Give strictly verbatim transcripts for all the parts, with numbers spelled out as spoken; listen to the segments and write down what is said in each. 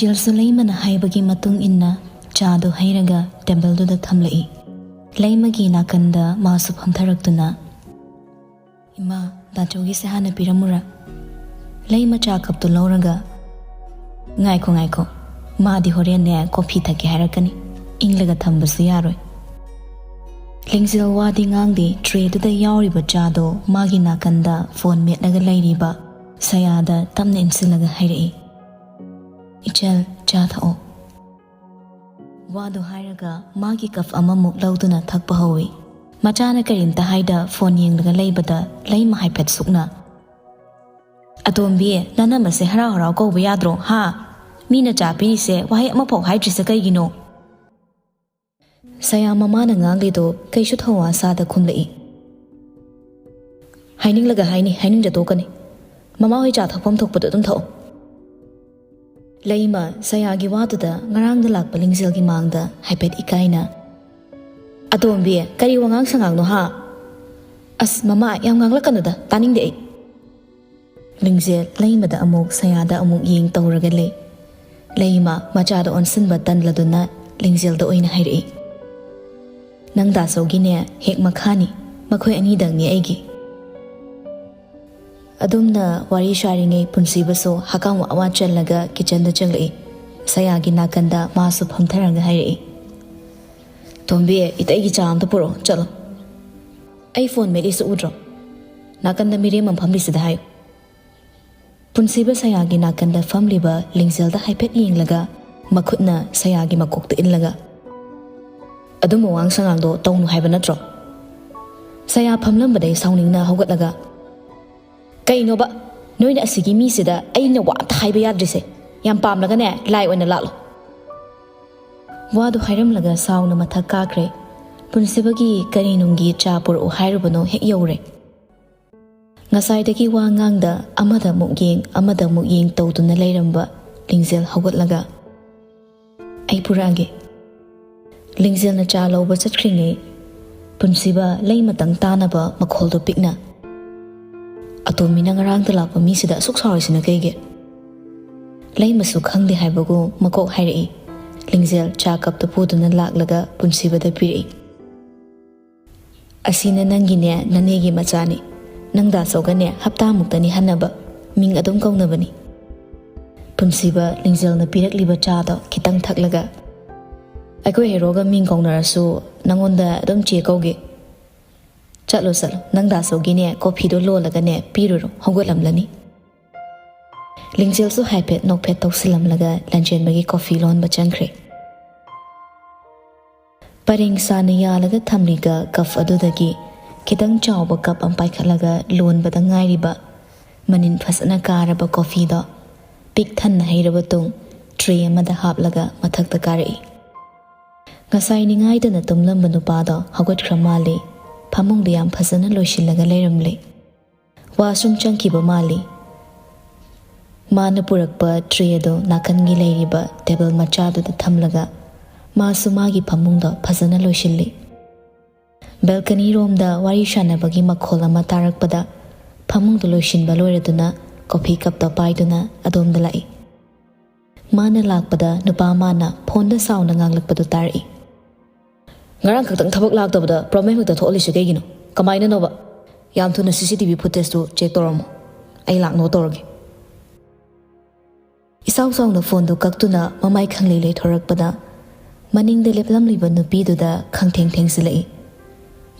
ꯂꯩꯃꯅ ꯍꯥꯏꯕꯒꯤ ꯃꯇꯨꯡ ꯏꯟꯅ ꯆꯥꯗꯨ ꯍꯩꯔꯒ ꯇꯦꯕꯜꯗꯨꯗ ꯊꯝꯂꯛꯏ꯫ ꯂꯩꯃꯒꯤ ꯅꯥꯀꯟꯗ ꯃꯥꯁꯨ ꯐꯝꯊꯔꯛꯇꯨꯅ, "ꯏꯃꯥ, ꯗꯥꯆꯧꯒꯤꯁꯦ ꯍꯥꯟꯅ ꯄꯤꯔꯝꯃꯨꯔꯥ?" ꯂꯩꯃ ꯆꯥ ꯀꯞꯇꯨ ꯂꯧꯔꯒ, "ꯉꯥꯏꯈꯣ, ꯉꯥꯏꯈꯣ, ꯃꯥꯗꯤ ꯍꯣꯔꯦꯟꯅꯦ ꯀꯣꯐꯤ ꯊꯛꯀꯦ ꯍꯥꯏꯔꯛꯀꯅꯤ, ꯏꯪꯂꯒ ꯊꯝꯕꯁꯨ ꯌꯥꯔꯣꯏ꯫" ꯂꯤꯡꯖꯦꯜ ꯋꯥꯗꯤ ꯉꯥꯡꯗꯦ, ꯇ꯭ꯔꯦꯗꯨꯗ ꯌꯥꯎꯔꯤꯕ ꯆꯥꯗꯣ ꯃꯥꯒꯤ ꯅꯥꯀꯟꯗ ꯐꯣꯟ ꯃꯦꯠꯂꯒ ꯂꯩꯔꯤꯕ ꯁꯌꯥꯗ ꯇꯞꯅ ꯏꯟꯁꯤꯜꯂꯒ ꯍꯥꯏꯔꯛꯏ, "ꯏꯆꯜ, ꯆꯥ ꯊꯛꯑꯣ꯫" ꯋꯥꯗꯨ ꯍꯥꯏꯔꯒ ꯃꯥꯒꯤ ꯀꯞ ꯑꯃꯃꯨꯛ ꯂꯧꯗꯨꯅ ꯊꯛꯄ ꯍꯧꯏ꯫ ꯃꯆꯥꯅ ꯀꯔꯤꯝꯇ ꯍꯥꯏꯗ ꯐꯣꯟ ꯌꯦꯡꯂꯒ ꯂꯩꯕꯗ ꯂꯩꯃ ꯍꯥꯏꯐꯦꯠ ꯁꯨꯛꯅ, "ꯑꯇꯣꯝꯕꯤ, ꯅꯅꯝꯃꯁꯦ ꯍꯔꯥꯎ ꯍꯔꯥꯎ ꯀꯧꯕ ꯌꯥꯗ꯭ꯔꯣ, ꯍꯥ? ꯃꯤꯅ ꯆꯥ ꯄꯤꯔꯤꯁꯦ ꯋꯥꯍꯩ ꯑꯃꯐꯥꯎ ꯍꯥꯏꯗ꯭ꯔꯤꯁꯦ ꯀꯩꯒꯤꯅꯣ?" ꯁꯌꯥ ꯃꯃꯥꯅ ꯉꯥꯡꯂꯤꯗꯣ ꯀꯩꯁꯨ ꯊꯧꯋꯥ ꯁꯥꯗ ꯈꯨꯝꯂꯛꯏ, "ꯍꯥꯏꯅꯤꯡꯂꯒ ꯍꯥꯏꯅꯤ, ꯍꯥꯏꯅꯤꯡꯗ ꯇꯣꯛꯀꯅꯤ꯫ ꯃꯃꯥ ꯍꯣꯏ ꯆꯥ ꯊꯛꯐꯝ ꯊꯣꯛꯄꯗꯣ ꯑꯗꯨꯝ ꯊꯛꯑꯣ꯫" ꯂꯩꯃ ꯁꯌꯥꯒꯤ ꯋꯥꯗꯨꯗ ꯉꯔꯥꯡꯗ ꯂꯥꯛꯄ ꯂꯤꯡꯖꯦꯜꯒꯤ ꯃꯥꯡꯗ ꯍꯥꯏꯐꯦꯠ ꯏꯀꯥꯏꯅ, "ꯑꯇꯣꯝꯕꯤ, ꯀꯔꯤ ꯋꯥꯉꯥꯡ ꯁꯉꯥꯡꯅꯣ, ꯍꯥ? ꯑꯁ, ꯃꯃꯥ, ꯌꯥꯝ ꯉꯥꯡꯂꯛꯀꯅꯨꯗ, ꯇꯥꯅꯤꯡꯗꯦ ꯑꯩ꯫" ꯂꯤꯡꯖꯦꯜ ꯂꯩꯃꯗ ꯑꯃꯨꯛ ꯁꯌꯥꯗ ꯑꯃꯨꯛ ꯌꯦꯡ ꯇꯧꯔꯒ ꯂꯩ꯫ ꯂꯩꯃ ꯃꯆꯥꯗ ꯑꯣꯟꯁꯤꯟꯕ ꯇꯟꯂꯗꯨꯅ ꯂꯤꯡꯖꯦꯜꯗ ꯑꯣꯏꯅ ꯍꯥꯏꯔꯛꯏ, "ꯅꯪ ꯗꯥꯆꯧꯒꯤꯅꯦ ꯍꯦꯛ ꯃꯈꯥꯅꯤ, ꯃꯈꯣꯏ ꯑꯅꯤꯗꯪꯅꯤ ꯑꯩꯒꯤ꯫" ꯑꯗꯨꯝꯅ ꯋꯥꯔꯤ ꯁꯥꯔꯤꯉꯩ ꯄꯨꯟꯁꯤꯕꯁꯨ ꯍꯀꯥꯝ ꯋꯥ ꯋꯥ ꯆꯜꯂꯒ ꯀꯤꯆꯟꯗ ꯆꯪꯂꯛꯏ꯫ ꯁꯌꯥꯒꯤ ꯅꯥꯀꯟꯗ ꯃꯥꯁꯨ ꯐꯝꯊꯔꯒ ꯍꯥꯏꯔꯛꯏ, "ꯇꯣꯝꯕꯤ, ꯏꯇꯩꯒꯤ ꯆꯥ ꯑꯝꯇ ꯄꯨꯔꯛꯑꯣ, ꯆꯠꯂꯣ꯫ ꯑꯩ ꯐꯣꯟ ꯃꯦꯠꯂꯤꯁꯦ ꯎꯗ꯭ꯔꯣ? ꯅꯥꯀꯟꯗ ꯃꯤꯔꯦꯝ ꯑꯃ ꯐꯝꯂꯤꯁꯤꯗ ꯍꯥꯏꯌꯨ꯫" ꯄꯨꯟꯁꯤꯕ ꯁꯌꯥꯒꯤ ꯅꯥꯀꯟꯗ ꯐꯝꯂꯤꯕ ꯂꯤꯡꯖꯦꯜꯗ ꯍꯥꯏꯐꯦꯠ ꯌꯦꯡꯂꯒ ꯃꯈꯨꯠꯅ ꯁꯌꯥꯒꯤ ꯃꯀꯣꯛꯇ ꯏꯜꯂꯒ, "ꯑꯗꯨꯝꯕ ꯋꯥꯉꯥꯡ ꯁꯉꯥꯡꯗꯣ ꯇꯧꯅꯨ ꯍꯥꯏꯕ ꯅꯠꯇ꯭ꯔꯣ?" ꯁꯌꯥ ꯐꯝꯂꯝꯕꯗꯩ ꯁꯥꯎꯅꯤꯡꯅ ꯍꯧꯒꯠꯂꯒ, "ꯀꯩꯅꯣꯕ? ꯅꯣꯏꯅ ꯑꯁꯤꯒꯤ ꯃꯤꯁꯤꯗ ꯑꯩꯅ ꯋꯥ ꯑꯝꯇ ꯍꯥꯏꯕ ꯌꯥꯗ꯭ꯔꯤꯁꯦ? ꯌꯥꯝ ꯄꯥꯝꯂꯒꯅꯦ ꯂꯥꯏ ꯑꯣꯏꯅ ꯂꯥꯠꯂꯣ꯫" ꯋꯥꯗꯨ ꯍꯥꯏꯔꯝꯂꯒ ꯁꯥꯎꯅ ꯃꯊꯛ ꯀꯥꯈ꯭ꯔꯦ꯫ ꯄꯨꯟꯁꯤꯕꯒꯤ ꯀꯔꯤ ꯅꯨꯡꯒꯤ ꯆꯥ ꯄꯨꯔꯛꯎ ꯍꯥꯏꯔꯨꯕꯅꯣ ꯍꯦꯛ ꯌꯧꯔꯦ꯫ ꯉꯁꯥꯏꯗꯒꯤ ꯋꯥ ꯉꯥꯡꯗ ꯑꯃꯗ ꯑꯃꯨꯛ ꯌꯦꯡ, ꯑꯃꯗ ꯑꯃꯨꯛ ꯌꯦꯡ ꯇꯧꯗꯨꯅ ꯂꯩꯔꯝꯕ ꯂꯤꯡꯖꯦꯜ ꯍꯧꯒꯠꯂꯒ, "ꯑꯩ ꯄꯨꯔꯛꯑꯒꯦ꯫" ꯂꯤꯡꯖꯦꯜꯅ ꯆꯥ ꯂꯧꯕ ꯆꯠꯈ꯭ꯔꯤꯉꯩ, ꯄꯨꯟꯁꯤꯕ ꯂꯩꯃꯇꯪ ꯇꯥꯅꯕ ꯃꯈꯣꯜꯗꯣ ꯄꯤꯛꯅ, "ꯑꯇꯣꯝꯕꯤꯅ ꯉꯔꯥꯡꯗ ꯂꯥꯛꯄ ꯃꯤꯁꯤꯗ ꯑꯁꯨꯛ ꯁꯥꯎꯔꯤꯁꯤꯅ ꯀꯩꯒꯤ?" ꯂꯩꯃꯁꯨ ꯈꯪꯗꯦ ꯍꯥꯏꯕꯒꯨꯝ ꯃꯀꯣꯛ ꯍꯥꯏꯔꯛꯏ꯫ ꯂꯤꯡꯖꯦꯜ ꯆꯥ ꯀꯞꯇꯨ ꯄꯨꯗꯨꯅ ꯂꯥꯛꯂꯒ ꯄꯨꯟꯁꯤꯕꯗ ꯄꯤꯔꯛꯏ꯫ "ꯑꯁꯤꯅ ꯅꯪꯒꯤꯅꯦ, ꯅꯅꯦꯒꯤ ꯃꯆꯥꯅꯤ꯫ ꯅꯪ ꯗꯥꯆꯧꯒꯅꯦ ꯍꯞꯇꯥꯃꯨꯛꯇꯅꯤ ꯍꯟꯅꯕ꯫ ꯃꯤꯡ ꯑꯗꯨꯝ ꯀꯧꯅꯕꯅꯤ꯫" ꯄꯨꯟꯁꯤꯕ ꯂꯤꯡꯖꯦꯜꯅ ꯄꯤꯔꯛꯂꯤꯕ ꯆꯥꯗꯣ ꯈꯤꯇꯪ ꯊꯛꯂꯒ, "ꯑꯩꯈꯣꯏ ꯍꯦꯔꯣꯒ ꯃꯤꯡ ꯀꯧꯅꯔꯁꯨ ꯅꯪꯉꯣꯟꯗ ꯑꯗꯨꯝ ꯆꯦ ꯀꯧꯒꯦ꯫ ꯆꯠꯂꯣ, ꯆꯠꯂꯣ, ꯅꯪ ꯗꯥꯆꯧꯒꯤꯅꯦ ꯀꯣꯐꯤꯗꯣ ꯂꯣꯜꯂꯒꯅꯦ ꯄꯤꯔꯨꯔꯣ, ꯍꯧꯒꯠꯂꯝꯂꯅꯤ꯫" ꯂꯤꯡꯖꯦꯜꯁꯨ ꯍꯥꯏꯐꯦꯠ ꯅꯣꯛꯐꯦꯠ ꯇꯧꯁꯤꯜꯂꯝꯂꯒ ꯂꯟꯖꯦꯟꯕꯒꯤ ꯀꯣꯐꯤ ꯂꯣꯟꯕ ꯆꯪꯈ꯭ꯔꯦ꯫ ꯄꯔꯦꯡ ꯁꯥꯅ ꯌꯥꯜꯂꯒ ꯊꯝꯂꯤꯕ ꯀꯞ ꯑꯗꯨꯗꯒꯤ ꯈꯤꯇꯪ ꯆꯥꯎꯕ ꯀꯞ ꯑꯃ ꯄꯥꯏꯈꯠꯂꯒ ꯂꯣꯟꯕꯗ ꯉꯥꯏꯔꯤꯕ, ꯃꯅꯤꯟ ꯐꯖꯅ ꯀꯥꯔꯕ ꯀꯣꯐꯤꯗꯣ ꯄꯤꯛ ꯊꯟꯅ ꯍꯩꯔꯕ ꯇꯨꯡ ꯇ꯭ꯔꯦ ꯑꯃꯗ ꯍꯥꯞꯂꯒ ꯃꯊꯛꯇ ꯀꯥꯔꯛꯏ꯫ ꯉꯁꯥꯏ ꯅꯤꯡꯉꯥꯏꯗꯅ ꯇꯨꯝꯂꯝꯕ ꯅꯨꯄꯥꯗꯣ ꯍꯧꯒꯠꯈ꯭ꯔ ꯃꯥꯜꯂꯦ꯫ ꯐꯃꯨꯡꯗ ꯌꯥꯝ ꯐꯖꯅ ꯂꯣꯏꯁꯤꯜꯂꯒ ꯂꯩꯔꯝꯂꯦ꯫ ꯋꯥꯁꯔꯨꯝ ꯆꯪꯈꯤꯕ ꯃꯥꯜꯂꯤ꯫ ꯃꯥꯅ ꯄꯨꯔꯛꯄ ꯇ꯭ꯔꯦ ꯑꯗꯨ ꯅꯥꯀꯟꯒꯤ ꯂꯩꯔꯤꯕ ꯇꯦꯕꯜ ꯃꯆꯥꯗꯨꯗ ꯊꯝꯂꯒ ꯃꯥꯁꯨ ꯃꯥꯒꯤ ꯐꯃꯨꯡꯗꯣ ꯐꯖꯅ ꯂꯣꯏꯁꯤꯜꯂꯤ꯫ ꯕꯦꯜꯀꯅꯤ ꯔꯣꯝꯗ ꯋꯥꯔꯤ ꯁꯥꯟꯅꯕꯒꯤ ꯃꯈꯣꯜ ꯑꯃ ꯇꯥꯔꯛꯄꯗ ꯐꯃꯨꯡꯗ ꯂꯣꯏꯁꯤꯟꯕ ꯂꯣꯏꯔꯗꯨꯅ ꯀꯣꯐꯤ ꯀꯞꯇꯣ ꯄꯥꯏꯗꯨꯅ ꯑꯗꯣꯝꯗ ꯂꯥꯛꯏ꯫ ꯃꯥꯅ ꯂꯥꯛꯄꯗ ꯅꯨꯄꯥ ꯑꯃꯅ ꯐꯣꯟꯗ ꯁꯥꯎꯅ ꯉꯥꯡꯂꯛꯄꯗꯨ ꯇꯥꯔꯛꯏ꯫ "ꯉꯔꯥꯡ ꯈꯛꯇꯪ ꯊꯕꯛ ꯂꯥꯛꯇꯕꯗ ꯄ꯭ꯔꯣꯕ꯭ꯂꯦꯝ ꯍꯦꯛꯇ ꯊꯣꯛꯍꯜꯂꯤꯁꯦ ꯀꯩꯒꯤꯅꯣ? ꯀꯃꯥꯏꯅꯅꯣꯕ? ꯌꯥꯝ ꯊꯨꯅ ꯁꯤ ꯁꯤ ꯇꯤ ꯚꯤ ꯐꯨꯇꯦꯖꯇꯨ ꯆꯦꯛ ꯇꯧꯔꯝꯃꯣ꯫ ꯑꯩ ꯂꯥꯛꯅꯕ ꯇꯧꯔꯒꯦ꯫" ꯏꯁꯥꯎ ꯁꯥꯎꯅ ꯐꯣꯟꯗꯨ ꯀꯛꯇꯨꯅ ꯃꯃꯥꯏ ꯈꯪꯂꯩ ꯂꯩꯊꯣꯔꯛꯄꯗ ꯃꯅꯤꯡꯗ ꯂꯦꯞꯂꯝꯂꯤꯕ ꯅꯨꯄꯤꯗꯨꯗ ꯈꯪꯊꯦꯡ ꯊꯦꯡꯖꯤꯜꯂꯛꯏ꯫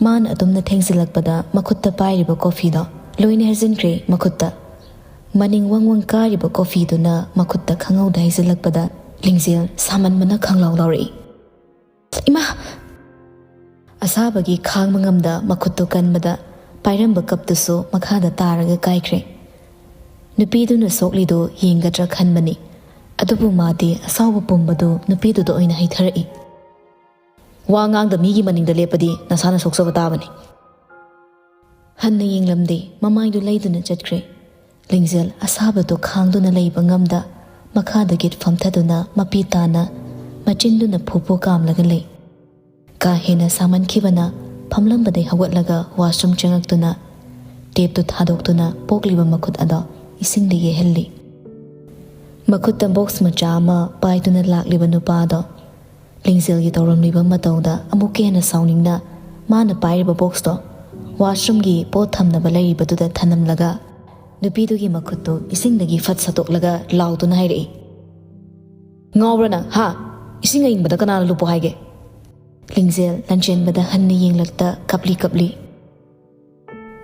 ꯃꯥꯅ ꯑꯗꯨꯝꯅ ꯊꯦꯡꯖꯤꯜꯂꯛꯄꯗ ꯃꯈꯨꯠꯇ ꯄꯥꯏꯔꯤꯕ ꯀꯣꯐꯤꯗꯣ ꯂꯣꯏꯅ ꯍꯩꯖꯤꯟꯈ꯭ꯔꯦ ꯃꯈꯨꯠꯇ꯫ ꯃꯅꯤꯡ ꯋꯪ ꯋꯪ ꯀꯥꯔꯤꯕ ꯀꯣꯐꯤꯗꯨꯅ ꯃꯈꯨꯠꯇ ꯈꯪꯍꯧꯗ ꯍꯩꯖꯤꯜꯂꯛꯄꯗ ꯂꯤꯡꯖꯦꯜ ꯁꯥꯃꯟꯕꯅ ꯈꯪꯂꯥꯎ ꯂꯥꯎꯔꯛꯏ꯫ "ꯏꯃꯥ!" ꯑꯁꯥꯕꯒꯤ ꯈꯥꯡꯕ ꯉꯝꯗ ꯃꯈꯨꯠꯇꯨ ꯀꯟꯕꯗ ꯄꯥꯏꯔꯝꯕ ꯀꯞꯇꯨꯁꯨ ꯃꯈꯥꯗ ꯇꯥꯔꯒ ꯀꯥꯏꯈ꯭ꯔꯦ꯫ ꯅꯨꯄꯤꯗꯨꯅ ꯁꯣꯛꯂꯤꯗꯨ ꯌꯦꯡꯒꯗ꯭ꯔꯥ ꯈꯟꯕꯅꯤ, ꯑꯗꯨꯕꯨ ꯃꯥꯗꯤ ꯑꯁꯥꯎꯕ ꯄꯨꯝꯕꯗꯨ ꯅꯨꯄꯤꯗꯨꯗ ꯑꯣꯏꯅ ꯍꯩꯊꯔꯛꯏ꯫ "ꯋꯥ ꯉꯥꯡꯗ ꯃꯤꯒꯤ ꯃꯅꯤꯡꯗ ꯂꯦꯞꯄꯗꯤ ꯅꯁꯥꯅ ꯁꯣꯛꯆꯕ ꯇꯥꯕꯅꯤ꯫" ꯍꯟꯅ ꯌꯦꯡꯂꯝꯗꯦ, ꯃꯃꯥꯏꯗꯨ ꯂꯩꯗꯨꯅ ꯆꯠꯈ꯭ꯔꯦ꯫ ꯂꯤꯡꯖꯦꯜ ꯑꯁꯥꯕꯗꯨ ꯈꯥꯡꯗꯨꯅ ꯂꯩꯕ ꯉꯝꯗ ꯃꯈꯥꯗꯒꯤ ꯐꯝꯊꯗꯨꯅ ꯃꯄꯤ ꯇꯥꯅ ꯃꯆꯤꯟꯗꯨꯅ ꯐꯨ ꯐꯨ ꯀꯥꯝꯂꯒ ꯂꯩ꯫ ꯀꯥ ꯍꯦꯟꯅ ꯁꯥꯃꯟꯈꯤꯕꯅ ꯐꯝꯂꯝꯕꯗꯩ ꯍꯧꯒꯠꯂꯒ ꯋꯥꯁꯔꯨꯝ ꯆꯪꯉꯛꯇꯨꯅ ꯇꯦꯞꯇꯨ ꯊꯥꯗꯣꯛꯇꯨꯅ ꯄꯣꯛꯂꯤꯕ ꯃꯈꯨꯠ ꯑꯗꯣ ꯏꯁꯤꯡꯗ ꯌꯩꯍꯜꯂꯤ꯫ ꯃꯈꯨꯠꯇ ꯕꯣꯛꯁ ꯃꯆꯥ ꯑꯃ ꯄꯥꯏꯗꯨꯅ ꯂꯥꯛꯂꯤꯕ ꯅꯨꯄꯥꯗꯣ ꯂꯤꯡꯖꯦꯜꯒꯤ ꯇꯧꯔꯝꯂꯤꯕ ꯃꯇꯧꯗ ꯑꯃꯨꯛꯀ ꯍꯦꯟꯅ ꯁꯥꯎꯅꯤꯡꯅ ꯃꯥꯅ ꯄꯥꯏꯔꯤꯕ ꯕꯣꯛꯁꯇꯣ ꯋꯥꯁꯔꯨꯝꯒꯤ ꯄꯣꯠ ꯊꯝꯅꯕ ꯂꯩꯔꯤꯕꯗꯨꯗ ꯊꯅꯝꯂꯒ ꯅꯨꯄꯤꯗꯨꯒꯤ ꯃꯈꯨꯠꯇꯨ ꯏꯁꯤꯡꯗꯒꯤ ꯐꯠ ꯁꯠꯇꯣꯛꯂꯒ ꯂꯥꯎꯗꯨꯅ ꯍꯥꯏꯔꯛꯏ, "ꯉꯥꯎꯕ꯭ꯔꯥ ꯅꯪ, ꯍꯥ? ꯏꯁꯤꯡ ꯑꯏꯪꯕꯗ ꯀꯅꯥꯅ ꯂꯨꯞꯄꯣ ꯍꯥꯏꯒꯦ?" ꯂꯤꯡꯖꯦꯜ ꯂꯟꯆꯦꯟꯕꯗ ꯍꯟꯅ ꯌꯦꯡꯂꯛꯇ ꯀꯞꯂꯤ ꯀꯞꯂꯤ,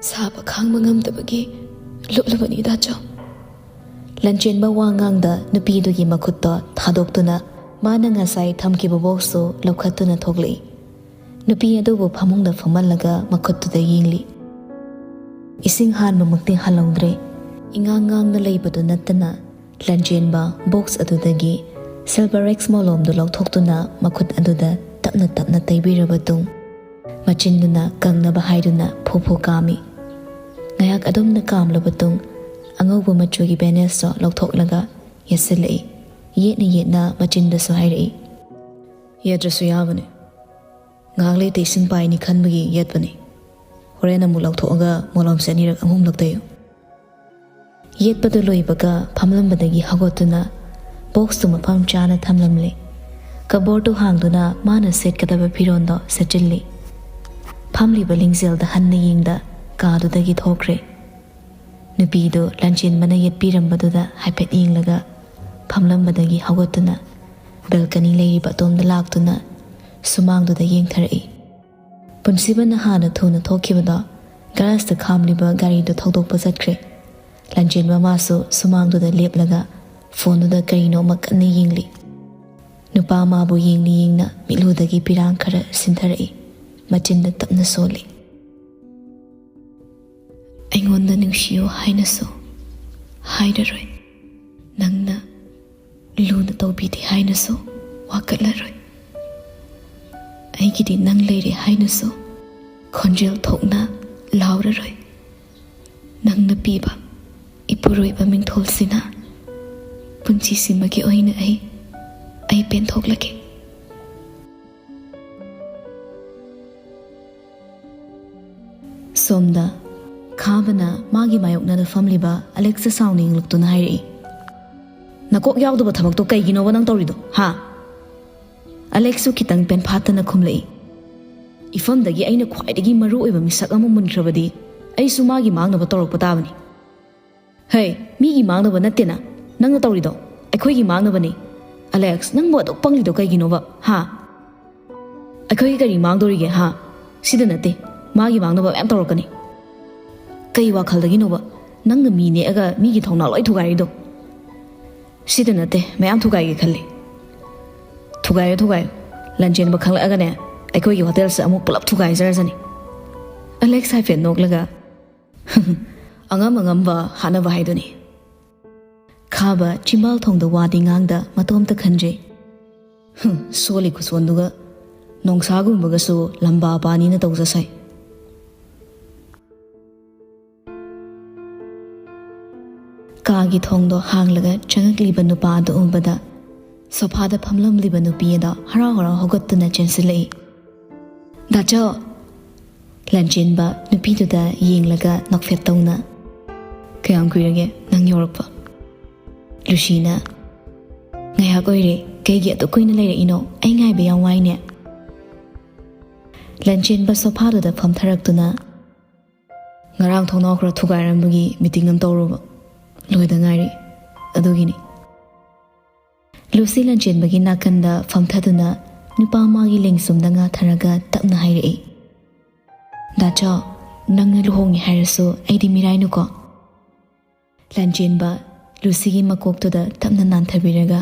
"ꯁꯥꯕ ꯈꯥꯡꯕ ꯉꯝꯗꯕꯒꯤ ꯂꯨꯞꯂꯨꯕꯅꯤ ꯗꯥꯆꯧ꯫" ꯂꯟꯆꯦꯟꯕ ꯋꯥ ꯉꯥꯡꯗ ꯅꯨꯄꯤꯗꯨꯒꯤ ꯃꯈꯨꯠꯇꯣ ꯊꯥꯗꯣꯛꯇꯨꯅ ꯃꯥꯅ ꯉꯁꯥꯏ ꯊꯝꯈꯤꯕ ꯕꯣꯛꯁꯇꯨ ꯂꯧꯈꯠꯇꯨꯅ ꯊꯣꯛꯂꯛꯏ꯫ ꯅꯨꯄꯤ ꯑꯗꯨꯕꯨ ꯐꯃꯨꯡꯗ ꯐꯝꯍꯜꯂꯒ ꯃꯈꯨꯠꯇꯨꯗ ꯌꯦꯡꯂꯤ꯫ ꯏꯁꯤꯡ ꯍꯥꯟꯕꯃꯛꯇꯤ ꯍꯥꯜꯍꯧꯗ꯭ꯔꯦ꯫ ꯏꯉꯥꯡ ꯉꯥꯡꯅ ꯂꯩꯕꯗꯨ ꯅꯠꯇꯅ ꯂꯟꯆꯦꯟꯕ ꯕꯣꯛꯁ ꯑꯗꯨꯗꯒꯤ ꯁꯤꯜꯚꯔ ꯑꯦꯛꯁ ꯃꯣꯂꯣꯝꯗꯨ ꯂꯧꯊꯣꯛꯇꯨꯅ ꯃꯈꯨꯠ ꯑꯗꯨꯗ ꯇꯞꯅ ꯇꯞꯅ ꯇꯩꯕꯤꯔꯕ ꯇꯨꯡ ꯃꯆꯤꯟꯗꯨꯅ ꯀꯪꯅꯕ ꯍꯥꯏꯗꯨꯅ ꯐꯨ ꯐꯨ ꯀꯥꯝꯃꯤ꯫ ꯉꯥꯏꯍꯥꯛ ꯑꯗꯨꯝꯅ ꯀꯥꯝꯂꯕ ꯇꯨꯡ ꯑꯉꯧꯕ ꯃꯆꯨꯒꯤ ꯕꯦꯅꯦꯁꯇꯣ ꯂꯧꯊꯣꯛꯂꯒ ꯌꯦꯠꯁꯤꯜꯂꯛꯏ꯫ ꯌꯦꯠꯅ ꯌꯦꯠꯅ ꯃꯆꯤꯟꯗꯁꯨ ꯍꯥꯏꯔꯛꯏ, "ꯌꯦꯠꯇ꯭ꯔꯁꯨ ꯌꯥꯕꯅꯤ꯫ ꯉꯥꯏꯍꯥꯛ ꯂꯩꯇ ꯏꯁꯤꯡ ꯄꯥꯏꯅꯤ ꯈꯟꯕꯒꯤ ꯌꯦꯠꯄꯅꯤ꯫ ꯍꯣꯔꯦꯟ ꯑꯃꯨꯛ ꯂꯧꯊꯣꯛꯑꯒ ꯃꯣꯂꯣꯝꯁꯦ ꯑꯅꯤꯔꯛ ꯑꯍꯨꯝꯂꯛ ꯇꯩꯌꯨ꯫" ꯌꯦꯠꯄꯗꯨ ꯂꯣꯏꯕꯒ ꯐꯝꯂꯝꯕꯗꯒꯤ ꯍꯧꯒꯠꯇꯨꯅ ꯕꯣꯛꯁꯇꯨ ꯃꯐꯝ ꯆꯥꯅ ꯊꯝꯂꯝꯂꯦ꯫ ꯀꯕꯣꯔꯗꯇꯨ ꯍꯥꯡꯗꯨꯅ ꯃꯥꯅ ꯁꯦꯠꯀꯗꯕ ꯐꯤꯔꯣꯜꯗꯣ ꯁꯦꯠꯆꯤꯜꯂꯤ꯫ ꯐꯝꯂꯤꯕ ꯂꯤꯡꯖꯦꯜꯗ ꯍꯟꯅ ꯌꯦꯡꯗ ꯀꯥꯗꯨꯗꯒꯤ ꯊꯣꯛꯈ꯭ꯔꯦ꯫ ꯅꯨꯄꯤꯗꯨ ꯂꯟꯆꯦꯟꯕꯅ ꯌꯦꯠꯄꯤꯔꯝꯕꯗꯨꯗ ꯍꯥꯏꯐꯦꯠ ꯌꯦꯡꯂꯒ ꯐꯝꯂꯝꯕꯗꯒꯤ ꯍꯧꯒꯠꯇꯨꯅ ꯕꯦꯜꯀꯅꯤ ꯂꯩꯔꯤꯕ ꯑꯗꯣꯝꯗ ꯂꯥꯛꯇꯨꯅ ꯁꯨꯃꯥꯡꯗꯨꯗ ꯌꯦꯡꯊꯔꯛꯏ꯫ ꯄꯨꯟꯁꯤꯕꯅ ꯍꯥꯟꯅ ꯊꯨꯅ ꯊꯣꯛꯈꯤꯕꯗꯣ ꯒꯔꯥꯖꯇ ꯈꯥꯝꯂꯤꯕ ꯒꯥꯔꯤꯗꯨ ꯊꯧꯗꯣꯛꯄ ꯆꯠꯈ꯭ꯔꯦ꯫ ꯂꯟꯆꯦꯟꯕ ꯃꯥꯁꯨ ꯁꯨꯃꯥꯡꯗꯨꯗ ꯂꯦꯞꯂꯒ ꯐꯣꯟꯗꯨꯗ ꯀꯔꯤꯅꯣ ꯑꯃ ꯀꯟꯅ ꯌꯦꯡꯂꯤ꯫ ꯅꯨꯄꯥ ꯃꯥꯕꯨ ꯌꯦꯡꯅ ꯌꯦꯡꯅ ꯃꯤꯠꯂꯨꯗꯒꯤ ꯄꯤꯔꯥꯡ ꯈꯔ ꯁꯤꯟꯊꯔꯛꯏ꯫ ꯃꯆꯤꯟꯗ ꯇꯞꯅ ꯁꯣꯜꯂꯤ, "ꯑꯩꯉꯣꯟꯗ ꯅꯨꯡꯁꯤꯌꯨ ꯍꯥꯏꯅꯁꯨ ꯍꯥꯏꯔꯔꯣꯏ꯫ ꯅꯪꯅ ꯂꯨꯅ ꯇꯧꯕꯤꯗꯦ ꯍꯥꯏꯅꯁꯨ ꯋꯥꯀꯠꯂꯔꯣꯏ꯫ ꯑꯩꯒꯤꯗꯤ ꯅꯪ ꯂꯩꯔꯦ ꯍꯥꯏꯅꯁꯨ ꯈꯣꯟꯖꯦꯜ ꯊꯣꯛꯅ ꯂꯥꯎꯔꯔꯣꯏ꯫ ꯅꯪꯅ ꯄꯤꯕ ꯏꯄꯨꯔꯣꯏꯕ ꯃꯤꯡꯊꯣꯜꯁꯤꯅ ꯄꯨꯟꯁꯤꯁꯤꯃꯒꯤ ꯑꯣꯏꯅ ꯑꯩ, ꯑꯩ ꯄꯦꯟꯊꯣꯛꯂꯒꯦ꯫" ꯁꯣꯝꯗ ꯈꯥꯕꯅ ꯃꯥꯒꯤ ꯃꯥꯌꯣꯛꯅꯗ ꯐꯝꯂꯤꯕ ꯑꯂꯦꯛꯁꯇ ꯁꯥꯎꯅ ꯌꯦꯡꯂꯛꯇꯨꯅ ꯍꯥꯏꯔꯛꯏ, ꯅꯀꯣꯛ ꯌꯥꯎꯗꯕ ꯊꯕꯛꯇꯣ ꯀꯩꯒꯤꯅꯣꯕ ꯅꯪ ꯇꯧꯔꯤꯗꯣ, ꯍꯥ? ꯑꯂꯦꯛꯁꯁꯨ ꯈꯤꯇꯪ ꯄꯦꯟꯐꯥꯠꯇꯅ ꯈꯨꯝꯂꯛꯏ꯫ ꯏꯐꯝꯗꯒꯤ ꯑꯩꯅ ꯈ꯭ꯋꯥꯏꯗꯒꯤ ꯃꯔꯨ ꯑꯣꯏꯕ ꯃꯤꯁꯛ ꯑꯃ ꯃꯨꯟꯈ꯭ꯔꯕꯗꯤ ꯑꯩꯁꯨ ꯃꯥꯒꯤ ꯃꯥꯡꯅꯕ ꯇꯧꯔꯛꯄ ꯇꯥꯕꯅꯤ꯫ ꯍꯦ, ꯃꯤꯒꯤ ꯃꯥꯡꯅꯕ ꯅꯠꯇꯦꯅ ꯅꯪꯅ ꯇꯧꯔꯤꯗꯣ, ꯑꯩꯈꯣꯏꯒꯤ ꯃꯥꯡꯅꯕꯅꯤ꯫ ꯑꯂꯦꯛꯁ, ꯅꯪꯕꯨ ꯑꯗꯨꯛ ꯄꯪꯂꯤꯗꯣ ꯀꯩꯒꯤꯅꯣꯕ, ꯍꯥ? ꯑꯩꯈꯣꯏꯒꯤ ꯀꯔꯤ ꯃꯥꯡꯗꯣꯔꯤꯒꯦ, ꯍꯥ? ꯁꯤꯗ ꯅꯠꯇꯦ, ꯃꯥꯒꯤ ꯃꯥꯡꯅꯕ ꯃꯌꯥꯝ ꯇꯧꯔꯛꯀꯅꯤ꯫ ꯀꯩ ꯋꯥꯈꯜꯗꯒꯤꯅꯣꯕ ꯅꯪꯅ ꯃꯤ ꯅꯦꯛꯑꯒ ꯃꯤꯒꯤ ꯊꯧꯅꯥ ꯂꯣꯏ ꯊꯨꯒꯥꯏꯔꯤꯗꯣ? ꯁꯤꯗ ꯅꯠꯇꯦ, ꯃꯌꯥꯝ ꯊꯨꯒꯥꯏꯒꯦ ꯈꯜꯂꯤ꯫ ꯊꯨꯒꯥꯏꯌꯨ, ꯊꯨꯒꯥꯏꯌꯨ꯫ ꯂꯟꯆꯦꯟꯕ ꯈꯪꯂꯛꯑꯒꯅꯦ, ꯑꯩꯈꯣꯏꯒꯤ ꯍꯣꯇꯦꯜꯁꯦ ꯑꯃꯨꯛ ꯄꯨꯂꯞ ꯊꯨꯒꯥꯏꯖꯔꯁꯅꯤ꯫ ꯑꯂꯦꯛꯁ ꯍꯥꯏꯐꯦꯠ ꯅꯣꯛꯂꯒ, "ꯑꯉꯝ ꯑꯉꯝꯕ ꯍꯥꯠꯅꯕ ꯍꯥꯏꯗꯨꯅꯤ꯫" ꯈꯥꯕ ꯆꯤꯝꯕꯥꯜ ꯊꯣꯡꯗ ꯋꯥꯗꯤ ꯉꯥꯡꯗ ꯃꯇꯣꯝꯇ ꯈꯟꯖꯩ꯫ "ꯍꯨꯝ, ꯁꯣꯜꯂꯤ ꯈꯨꯁꯣꯟꯗꯨꯒ꯫ ꯅꯣꯡꯁꯥꯒꯨꯝꯕꯒꯁꯨ ꯂꯝꯕꯥ ꯄꯥꯅꯤꯅ ꯇꯧꯖꯁꯥꯏ꯫" ꯀꯥꯒꯤ ꯊꯣꯡꯗꯣ ꯍꯥꯡꯂꯒ ꯆꯪꯉꯛꯂꯤꯕ ꯅꯨꯄꯥ ꯑꯗꯨ ꯎꯕꯗ, ꯁꯣꯐꯥꯗ ꯐꯝꯂꯝꯂꯤꯕ ꯅꯨꯄꯤ ꯑꯗꯣ ꯍꯔꯥꯎ ꯍꯔꯥꯎ ꯍꯧꯒꯠꯇꯨꯅ ꯆꯦꯟꯁꯤꯜꯂꯛꯏ꯫ "ꯗꯥꯆꯧ!" ꯂꯟꯆꯦꯟꯕ ꯅꯨꯄꯤꯗꯨꯗ ꯌꯦꯡꯂꯒ ꯅꯣꯛꯐꯦꯠ ꯇꯧꯅ, "ꯀꯌꯥꯝ ꯀꯨꯏꯔꯒꯦ ꯅꯪ ꯌꯧꯔꯛꯄ?" ꯂꯨꯁꯤꯅ, "ꯉꯥꯏꯍꯥꯛ ꯑꯣꯏꯔꯦ꯫ ꯀꯩꯒꯤ ꯑꯗꯨꯛ ꯀꯨꯏꯅ ꯂꯩꯔꯛꯏꯅꯣ? ꯑꯩ ꯉꯥꯏꯕ ꯌꯥꯝ ꯋꯥꯏꯅꯦ꯫" ꯂꯟꯆꯦꯟꯕ ꯁꯣꯐꯥꯗꯨꯗ ꯐꯝꯊꯔꯛꯇꯨꯅ, "ꯉꯔꯥꯡ ꯊꯣꯡꯅꯥꯎ ꯈꯔ ꯊꯨꯒꯥꯏꯔꯝꯕꯒꯤ ꯃꯤꯇꯤꯡ ꯑꯃ ꯇꯧꯔꯨꯕ꯫ ꯂꯣꯏꯗ ꯉꯥꯏꯔꯤ꯫ ꯑꯗꯨꯒꯤꯅꯤ꯫" ꯂꯨꯁꯤ ꯂꯟꯆꯦꯟꯕꯒꯤ ꯅꯥꯀꯟꯗ ꯐꯝꯊꯗꯨꯅ ꯅꯨꯄꯥ ꯑꯃꯒꯤ ꯂꯦꯡꯖꯨꯝꯗ ꯉꯥꯊꯔꯒ ꯇꯞꯅ ꯍꯥꯏꯔꯛꯏ, "ꯗꯥꯆꯧ, ꯅꯪꯅ ꯂꯨꯍꯣꯡꯉꯦ ꯍꯥꯏꯔꯁꯨ ꯑꯩꯗꯤ ꯃꯤꯔꯥꯏꯅꯨꯀꯣ꯫" ꯂꯟꯆꯦꯟꯕ ꯂꯨꯁꯤꯒꯤ ꯃꯀꯣꯛꯇꯨꯗ ꯇꯞꯅ ꯅꯥꯟꯊꯕꯤꯔꯒ,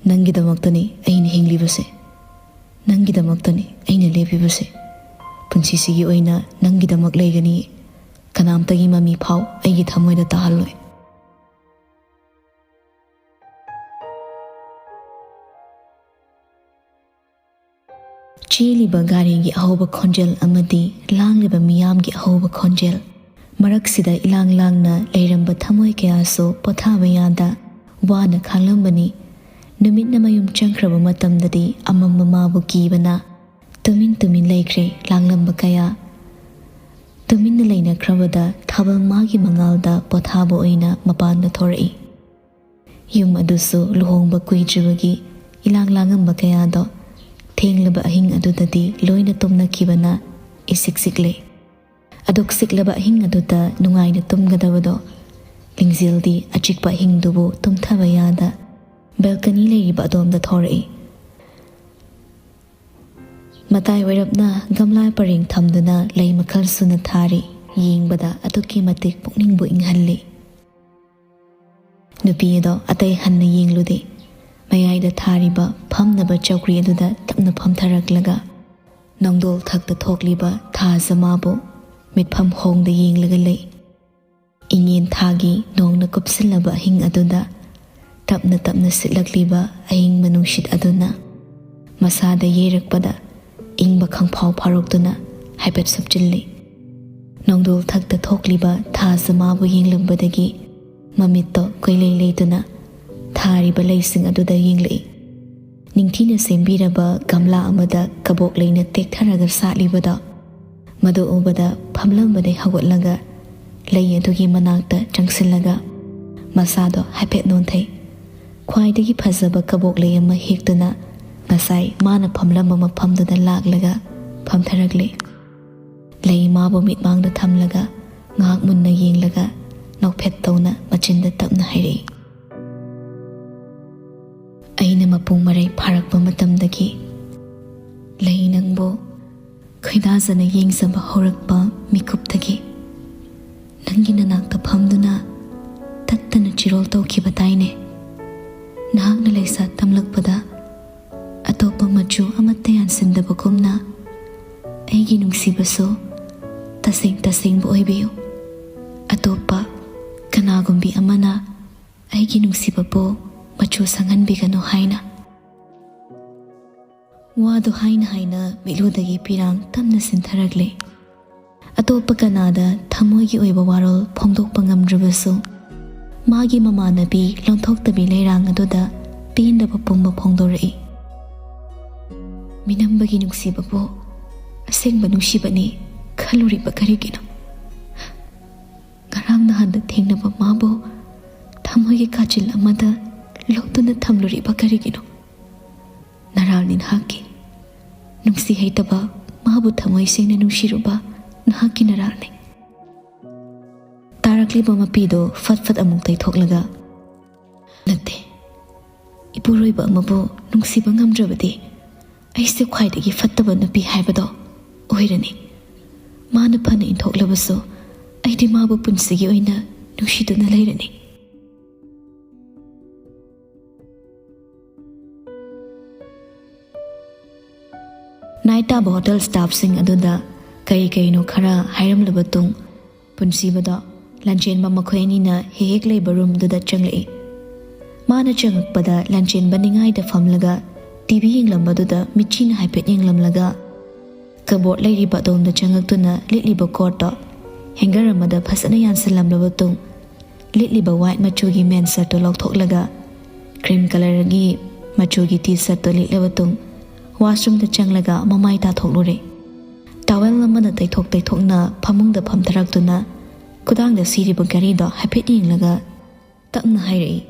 "ꯅꯪꯒꯤꯗꯃꯛꯇꯅꯤ ꯑꯩꯅ ꯍꯤꯡꯂꯤꯕꯁꯦ꯫ ꯅꯪꯒꯤꯗꯃꯛꯇꯅꯤ ꯑꯩꯅ ꯂꯦꯞꯄꯤꯕꯁꯦ꯫ ꯄꯨꯟꯁꯤꯁꯤꯒꯤ ꯑꯣꯏꯅ ꯅꯪꯒꯤꯗꯃꯛ ꯂꯩꯒꯅꯤ꯫ ꯀꯅꯥꯝꯇꯒꯤ ꯃꯃꯤ ꯐꯥꯎ ꯑꯩꯒꯤ ꯊꯃꯣꯏꯗ ꯇꯥꯍꯜꯂꯣꯏ꯫" ꯆꯦꯜꯂꯤꯕ ꯒꯥꯔꯤꯒꯤ ꯑꯍꯧꯕ ꯈꯣꯟꯖꯦꯜ ꯑꯃꯗꯤ ꯂꯥꯡꯂꯤꯕ ꯃꯤꯌꯥꯝꯒꯤ ꯑꯍꯧꯕ ꯈꯣꯟꯖꯦꯜ ꯃꯔꯛꯁꯤꯗ ꯏꯂꯥꯡ ꯂꯥꯡꯅ ꯂꯩꯔꯝꯕ ꯊꯃꯣꯏ ꯀꯌꯥꯁꯨ ꯄꯣꯊꯥꯕ ꯌꯥꯗ ꯋꯥꯅ ꯈꯥꯡꯂꯝꯕꯅꯤ꯫ ꯅꯨꯃꯤꯠꯅ ꯃꯌꯨꯝ ꯆꯪꯈ꯭ꯔꯕ ꯃꯇꯝꯗꯗꯤ ꯑꯃꯝꯕ ꯃꯥꯕꯨ ꯀꯤꯕꯅ ꯇꯨꯃꯤꯟ ꯇꯨꯃꯤꯟ ꯂꯩꯈ꯭ꯔꯦ ꯂꯥꯡꯂꯝꯕ ꯀꯌꯥ꯫ ꯇꯨꯃꯤꯟꯅ ꯂꯩꯅꯈ꯭ꯔꯕꯗ ꯊꯥꯕꯜ ꯃꯥꯒꯤ ꯃꯉꯥꯜꯗ ꯄꯣꯊꯥꯕ ꯑꯣꯏꯅ ꯃꯄꯥꯟꯗ ꯊꯣꯔꯛꯏ꯫ ꯌꯨꯝ ꯑꯗꯨꯁꯨ ꯂꯨꯍꯣꯡꯕ ꯀꯨꯏꯗ꯭ꯔꯤꯕꯒꯤ ꯏꯂꯥꯡ ꯂꯥꯡꯉꯝꯕ ꯀꯌꯥꯗꯣ ꯊꯦꯡꯂꯕ ꯑꯍꯤꯡ ꯑꯗꯨꯗꯗꯤ ꯂꯣꯏꯅ ꯇꯨꯝꯅꯈꯤꯕꯅ ꯏꯁꯤꯛ ꯁꯤꯛꯂꯦ꯫ ꯑꯗꯨꯛ ꯁꯤꯛꯂꯕ ꯑꯍꯤꯡ ꯑꯗꯨꯗ ꯅꯨꯡꯉꯥꯏꯅ ꯇꯨꯝꯒꯗꯕꯗꯣ ꯂꯤꯡꯖꯦꯜꯗꯤ ꯑꯆꯤꯛꯄ ꯑꯍꯤꯡꯗꯨꯕꯨ ꯇꯨꯝꯊꯕ ꯌꯥꯗ ꯕꯦꯜꯀꯅꯤ ꯂꯩꯔꯤꯕ ꯑꯗꯣꯝꯗ ꯊꯣꯔꯛꯏ꯫ ꯃꯇꯥꯏ ꯑꯣꯏꯔꯞꯅ ꯒꯝꯂꯥ ꯄꯔꯦꯡ ꯊꯝꯗꯨꯅ ꯂꯩ ꯃꯈꯜ ꯁꯨꯅ ꯊꯥꯔꯤ꯫ ꯌꯦꯡꯕꯗ ꯑꯗꯨꯛꯀꯤ ꯃꯇꯤꯛ ꯄꯨꯛꯅꯤꯡꯕꯨ ꯏꯪꯍꯜꯂꯤ꯫ ꯅꯨꯄꯤ ꯑꯗꯣ ꯑꯇꯩ ꯍꯟꯅ ꯌꯦꯡꯂꯨꯗꯦ꯫ ꯃꯌꯥꯏꯗ ꯊꯥꯔꯤꯕ ꯐꯝꯅꯕ ꯆꯧꯀ꯭ꯔꯤ ꯑꯗꯨꯗ ꯇꯞꯅ ꯐꯝꯊꯔꯛꯂꯒ ꯅꯣꯡꯗꯣꯜ ꯊꯛꯇ ꯊꯣꯛꯂꯤꯕ ꯊꯥꯖ ꯃꯥꯕꯨ ꯃꯤꯠꯐꯝ ꯍꯣꯡꯗ ꯌꯦꯡꯂꯒ ꯂꯩ꯫ ꯏꯉꯦꯟ ꯊꯥꯒꯤ ꯅꯣꯡꯅ ꯀꯨꯞꯁꯤꯜꯂꯕ ꯑꯍꯤꯡ ꯑꯗꯨꯗ ꯇꯞꯅ ꯇꯞꯅ ꯁꯤꯠꯂꯛꯂꯤꯕ ꯑꯏꯪꯕ ꯅꯨꯡꯁꯤꯠ ꯑꯗꯨꯅ ꯃꯁꯥꯗ ꯌꯩꯔꯛꯄꯗ ꯏꯪꯕ ꯈꯪꯐꯥꯎ ꯐꯥꯎꯔꯛꯇꯨꯅ ꯍꯥꯏꯐꯦꯠ ꯁꯨꯞꯆꯤꯜꯂꯤ꯫ ꯅꯣꯡꯗꯣꯜ ꯊꯛꯇ ꯊꯣꯛꯂꯤꯕ ꯊꯥꯖ ꯃꯥꯕꯨ ꯌꯦꯡꯂꯝꯕꯗꯒꯤ ꯃꯃꯤꯠꯇꯣ ꯀꯣꯏꯂꯩ ꯂꯩꯗꯨꯅ ꯊꯥꯔꯤꯕ ꯂꯩꯁꯤꯡ ꯑꯗꯨꯗ ꯌꯦꯡꯂꯛꯏ꯫ ꯅꯤꯡꯊꯤꯅ ꯁꯦꯝꯕꯤꯔꯕ ꯒꯝꯂꯥ ꯑꯃꯗ ꯀꯕꯣꯛ ꯂꯩꯅ ꯇꯦꯛꯊꯔꯒ ꯁꯥꯠꯂꯤꯕꯗꯣ ꯃꯗꯨ ꯎꯕꯗ ꯐꯝꯂꯝꯕꯗꯩ ꯍꯧꯒꯠꯂꯒ ꯂꯩ ꯑꯗꯨꯒꯤ ꯃꯅꯥꯛꯇ ꯆꯪꯁꯤꯜꯂꯒ ꯃꯁꯥꯗꯣ ꯍꯥꯏꯐꯦꯠ ꯅꯣꯟꯊꯩ꯫ ꯈ꯭ꯋꯥꯏꯗꯒꯤ ꯐꯖꯕ ꯀꯕꯣꯛ ꯂꯩ ꯑꯃ ꯍꯦꯛꯇꯨꯅ ꯉꯁꯥꯏ ꯃꯥꯅ ꯐꯝꯂꯝꯕ ꯃꯐꯝꯗꯨꯗ ꯂꯥꯛꯂꯒ ꯐꯝꯊꯔꯛꯂꯦ꯫ ꯂꯩ ꯃꯥꯕꯨ ꯃꯤꯠꯃꯥꯡꯗ ꯊꯝꯂꯒ ꯉꯥꯏꯍꯥꯛ ꯃꯨꯟꯅ ꯌꯦꯡꯂꯒ ꯅꯣꯛꯐꯦꯠ ꯇꯧꯅ ꯃꯆꯤꯟꯗ ꯇꯞꯅ ꯍꯥꯏꯔꯛꯏ, ꯑꯩꯅ ꯃꯄꯨꯡ ꯃꯔꯩ ꯐꯥꯔꯛꯄ ꯃꯇꯝꯗꯒꯤ ꯂꯩ ꯅꯪꯕꯨ ꯈꯣꯏꯗꯥꯖꯅ ꯌꯦꯡꯖꯕ ꯍꯧꯔꯛꯄ ꯃꯤꯀꯨꯞꯇꯒꯤ ꯅꯪꯒꯤ ꯅꯅꯥꯛꯇ ꯐꯝꯗꯨꯅ ꯇꯠꯇꯅ ꯆꯤꯔꯣꯜ ꯇꯧꯈꯤꯕ ꯇꯥꯏꯅꯦ꯫ ꯅꯍꯥꯛꯅ ꯂꯩꯁꯥ ꯇꯝꯂꯛꯄꯗ ꯑꯇꯣꯞꯄ ꯃꯆꯨ ꯑꯃꯠꯇ ꯌꯥꯟꯁꯤꯟꯗꯕꯒꯨꯝꯅ ꯑꯩꯒꯤ ꯅꯨꯡꯁꯤꯕꯁꯨ ꯇꯁꯦꯡ ꯇꯁꯦꯡꯕ ꯑꯣꯏꯕꯤꯌꯨ꯫ ꯑꯇꯣꯞꯄ ꯀꯅꯥꯒꯨꯝꯕꯤ ꯑꯃꯅ ꯑꯩꯒꯤ ꯅꯨꯡꯁꯤꯕꯕꯨ ꯃꯆꯨ ꯁꯪꯍꯟꯕꯤꯒꯅꯨ ꯍꯥꯏꯅ꯫ ꯋꯥꯗꯨ ꯍꯥꯏꯅ ꯍꯥꯏꯅ ꯃꯤꯠꯂꯨꯗꯒꯤ ꯄꯤꯔꯥꯡ ꯇꯞꯅ ꯁꯤꯟꯊꯔꯛꯂꯦ꯫ ꯑꯇꯣꯞꯄ ꯀꯅꯥꯗ ꯊꯃꯣꯏꯒꯤ ꯑꯣꯏꯕ ꯋꯥꯔꯣꯜ ꯐꯣꯡꯗꯣꯛꯄ ꯉꯝꯗ꯭ꯔꯕꯁꯨ, ꯃꯥꯒꯤ ꯃꯃꯥꯟꯅꯕꯤ ꯂꯣꯟꯊꯣꯛꯇꯕꯤ ꯂꯩꯔꯥꯡ ꯑꯗꯨꯗ ꯄꯦꯟꯗꯕ ꯄꯨꯝꯕ ꯐꯣꯡꯗꯣꯔꯛꯏ꯫ ꯃꯤꯅꯝꯕꯒꯤ ꯅꯨꯡꯁꯤꯕꯕꯨ ꯑꯁꯦꯡꯕ ꯅꯨꯡꯁꯤꯕꯅꯤ ꯈꯜꯂꯨꯔꯤꯕ ꯀꯔꯤꯒꯤꯅꯣ? ꯉꯔꯥꯡ ꯅꯍꯥꯟꯗ ꯊꯦꯡꯅꯕ ꯃꯥꯕꯨ ꯊꯃꯣꯏ ꯀꯥꯆꯤꯜ ꯑꯃꯗ ꯂꯧꯗꯨꯅ ꯊꯝꯂꯨꯔꯤꯕ ꯀꯔꯤꯒꯤꯅꯣ? ꯅꯔꯥꯜꯅꯤ ꯅꯍꯥꯛꯀꯤ꯫ ꯅꯨꯡꯁꯤ ꯍꯩꯇꯕ, ꯃꯥꯕꯨ ꯊꯃꯣꯏ ꯁꯦꯡꯅ ꯅꯨꯡꯁꯤꯔꯨꯕ ꯅꯍꯥꯛꯀꯤ ꯅꯔꯥꯜꯅꯤ꯫ ꯇꯥꯔꯛꯂꯤꯕ ꯃꯄꯤꯗꯣ ꯐꯠ ꯐꯠ ꯑꯃꯨꯛ ꯇꯩꯊꯣꯛꯂꯒ, "ꯅꯠꯇꯦ, ꯏꯄꯨꯔꯣꯏꯕ ꯑꯃꯕꯨ ꯅꯨꯡꯁꯤꯕ ꯉꯝꯗ꯭ꯔꯕꯗꯤ ꯑꯩꯁꯦ ꯈ꯭ꯋꯥꯏꯗꯒꯤ ꯐꯠꯇꯕ ꯅꯨꯄꯤ ꯍꯥꯏꯕꯗꯣ ꯑꯣꯏꯔꯅꯤ꯫ ꯃꯥꯅ ꯐꯅ ꯏꯟꯊꯣꯛꯂꯕꯁꯨ ꯑꯩꯗꯤ ꯃꯥꯕꯨ ꯄꯨꯟꯁꯤꯒꯤ ꯑꯣꯏꯅ ꯅꯨꯡꯁꯤꯗꯨꯅ ꯂꯩꯔꯅꯤ"꯫ ꯅꯥꯏꯠ ꯇꯥꯕ ꯍꯣꯇꯦꯜ ꯁ꯭ꯇꯥꯐꯁꯤꯡ ꯑꯗꯨꯗ ꯀꯔꯤ ꯀꯔꯤꯅꯣ ꯈꯔ ꯍꯥꯏꯔꯝꯂꯕ ꯇꯨꯡ, ꯄꯨꯟꯁꯤꯕꯗꯣ ꯂꯟꯆꯦꯟꯕ ꯃꯈꯣꯏ ꯑꯅꯤꯅ ꯍꯦꯛ ꯍꯦꯛ ꯂꯩꯕ ꯔꯨꯝꯗꯨꯗ ꯆꯪꯂꯛꯏ꯫ ꯃꯥꯅ ꯆꯪꯉꯛꯄꯗ ꯂꯟꯆꯦꯟꯕ ꯅꯤꯡꯉꯥꯏꯗ ꯐꯝꯂꯒ ꯇꯤ ꯚꯤ ꯌꯦꯡꯂꯝꯕꯗꯨꯗ ꯃꯤꯠꯆꯤꯅ ꯍꯥꯏꯐꯦꯠ ꯌꯦꯡꯂꯝꯂꯒ ꯀꯕꯣꯔꯗ ꯂꯩꯔꯤꯕ ꯑꯗꯣꯝꯗ ꯆꯪꯉꯛꯇꯨꯅ ꯂꯤꯠꯂꯤꯕ ꯀꯣꯠꯇꯣ ꯍꯦꯡꯒꯔ ꯑꯃꯗ ꯐꯖꯅ ꯌꯥꯟꯁꯤꯜꯂꯝꯂꯕ ꯇꯨꯡ, ꯂꯤꯠꯂꯤꯕ ꯋꯥꯏꯠ ꯃꯆꯨꯒꯤ ꯃꯦꯟ ꯁꯔꯠꯇꯨ ꯂꯧꯊꯣꯛꯂꯒ ꯀ꯭ꯔꯤꯝ ꯀꯂꯔꯒꯤ ꯃꯆꯨꯒꯤ ꯇꯤ ꯁꯔꯠꯇꯨ ꯂꯤꯠꯂꯕ ꯇꯨꯡ, ꯋꯥꯁꯔꯨꯝꯗ ꯆꯪꯂꯒ ꯃꯃꯥꯏ ꯇꯥꯊꯣꯛꯂꯨꯔꯦ꯫ ꯇꯥꯋꯦꯜ ꯑꯃꯅ ꯇꯩꯊꯣꯛ ꯇꯩꯊꯣꯛꯅ ꯐꯃꯨꯡꯗ ꯐꯝꯊꯔꯛꯇꯨꯅ ꯈꯨꯗꯥꯡꯗ ꯁꯤꯔꯤꯕ ꯘꯔꯤꯗꯣ ꯍꯥꯏꯐꯦꯠ ꯌꯦꯡꯂꯒ ꯇꯞꯅ ꯍꯥꯏꯔꯛꯏ,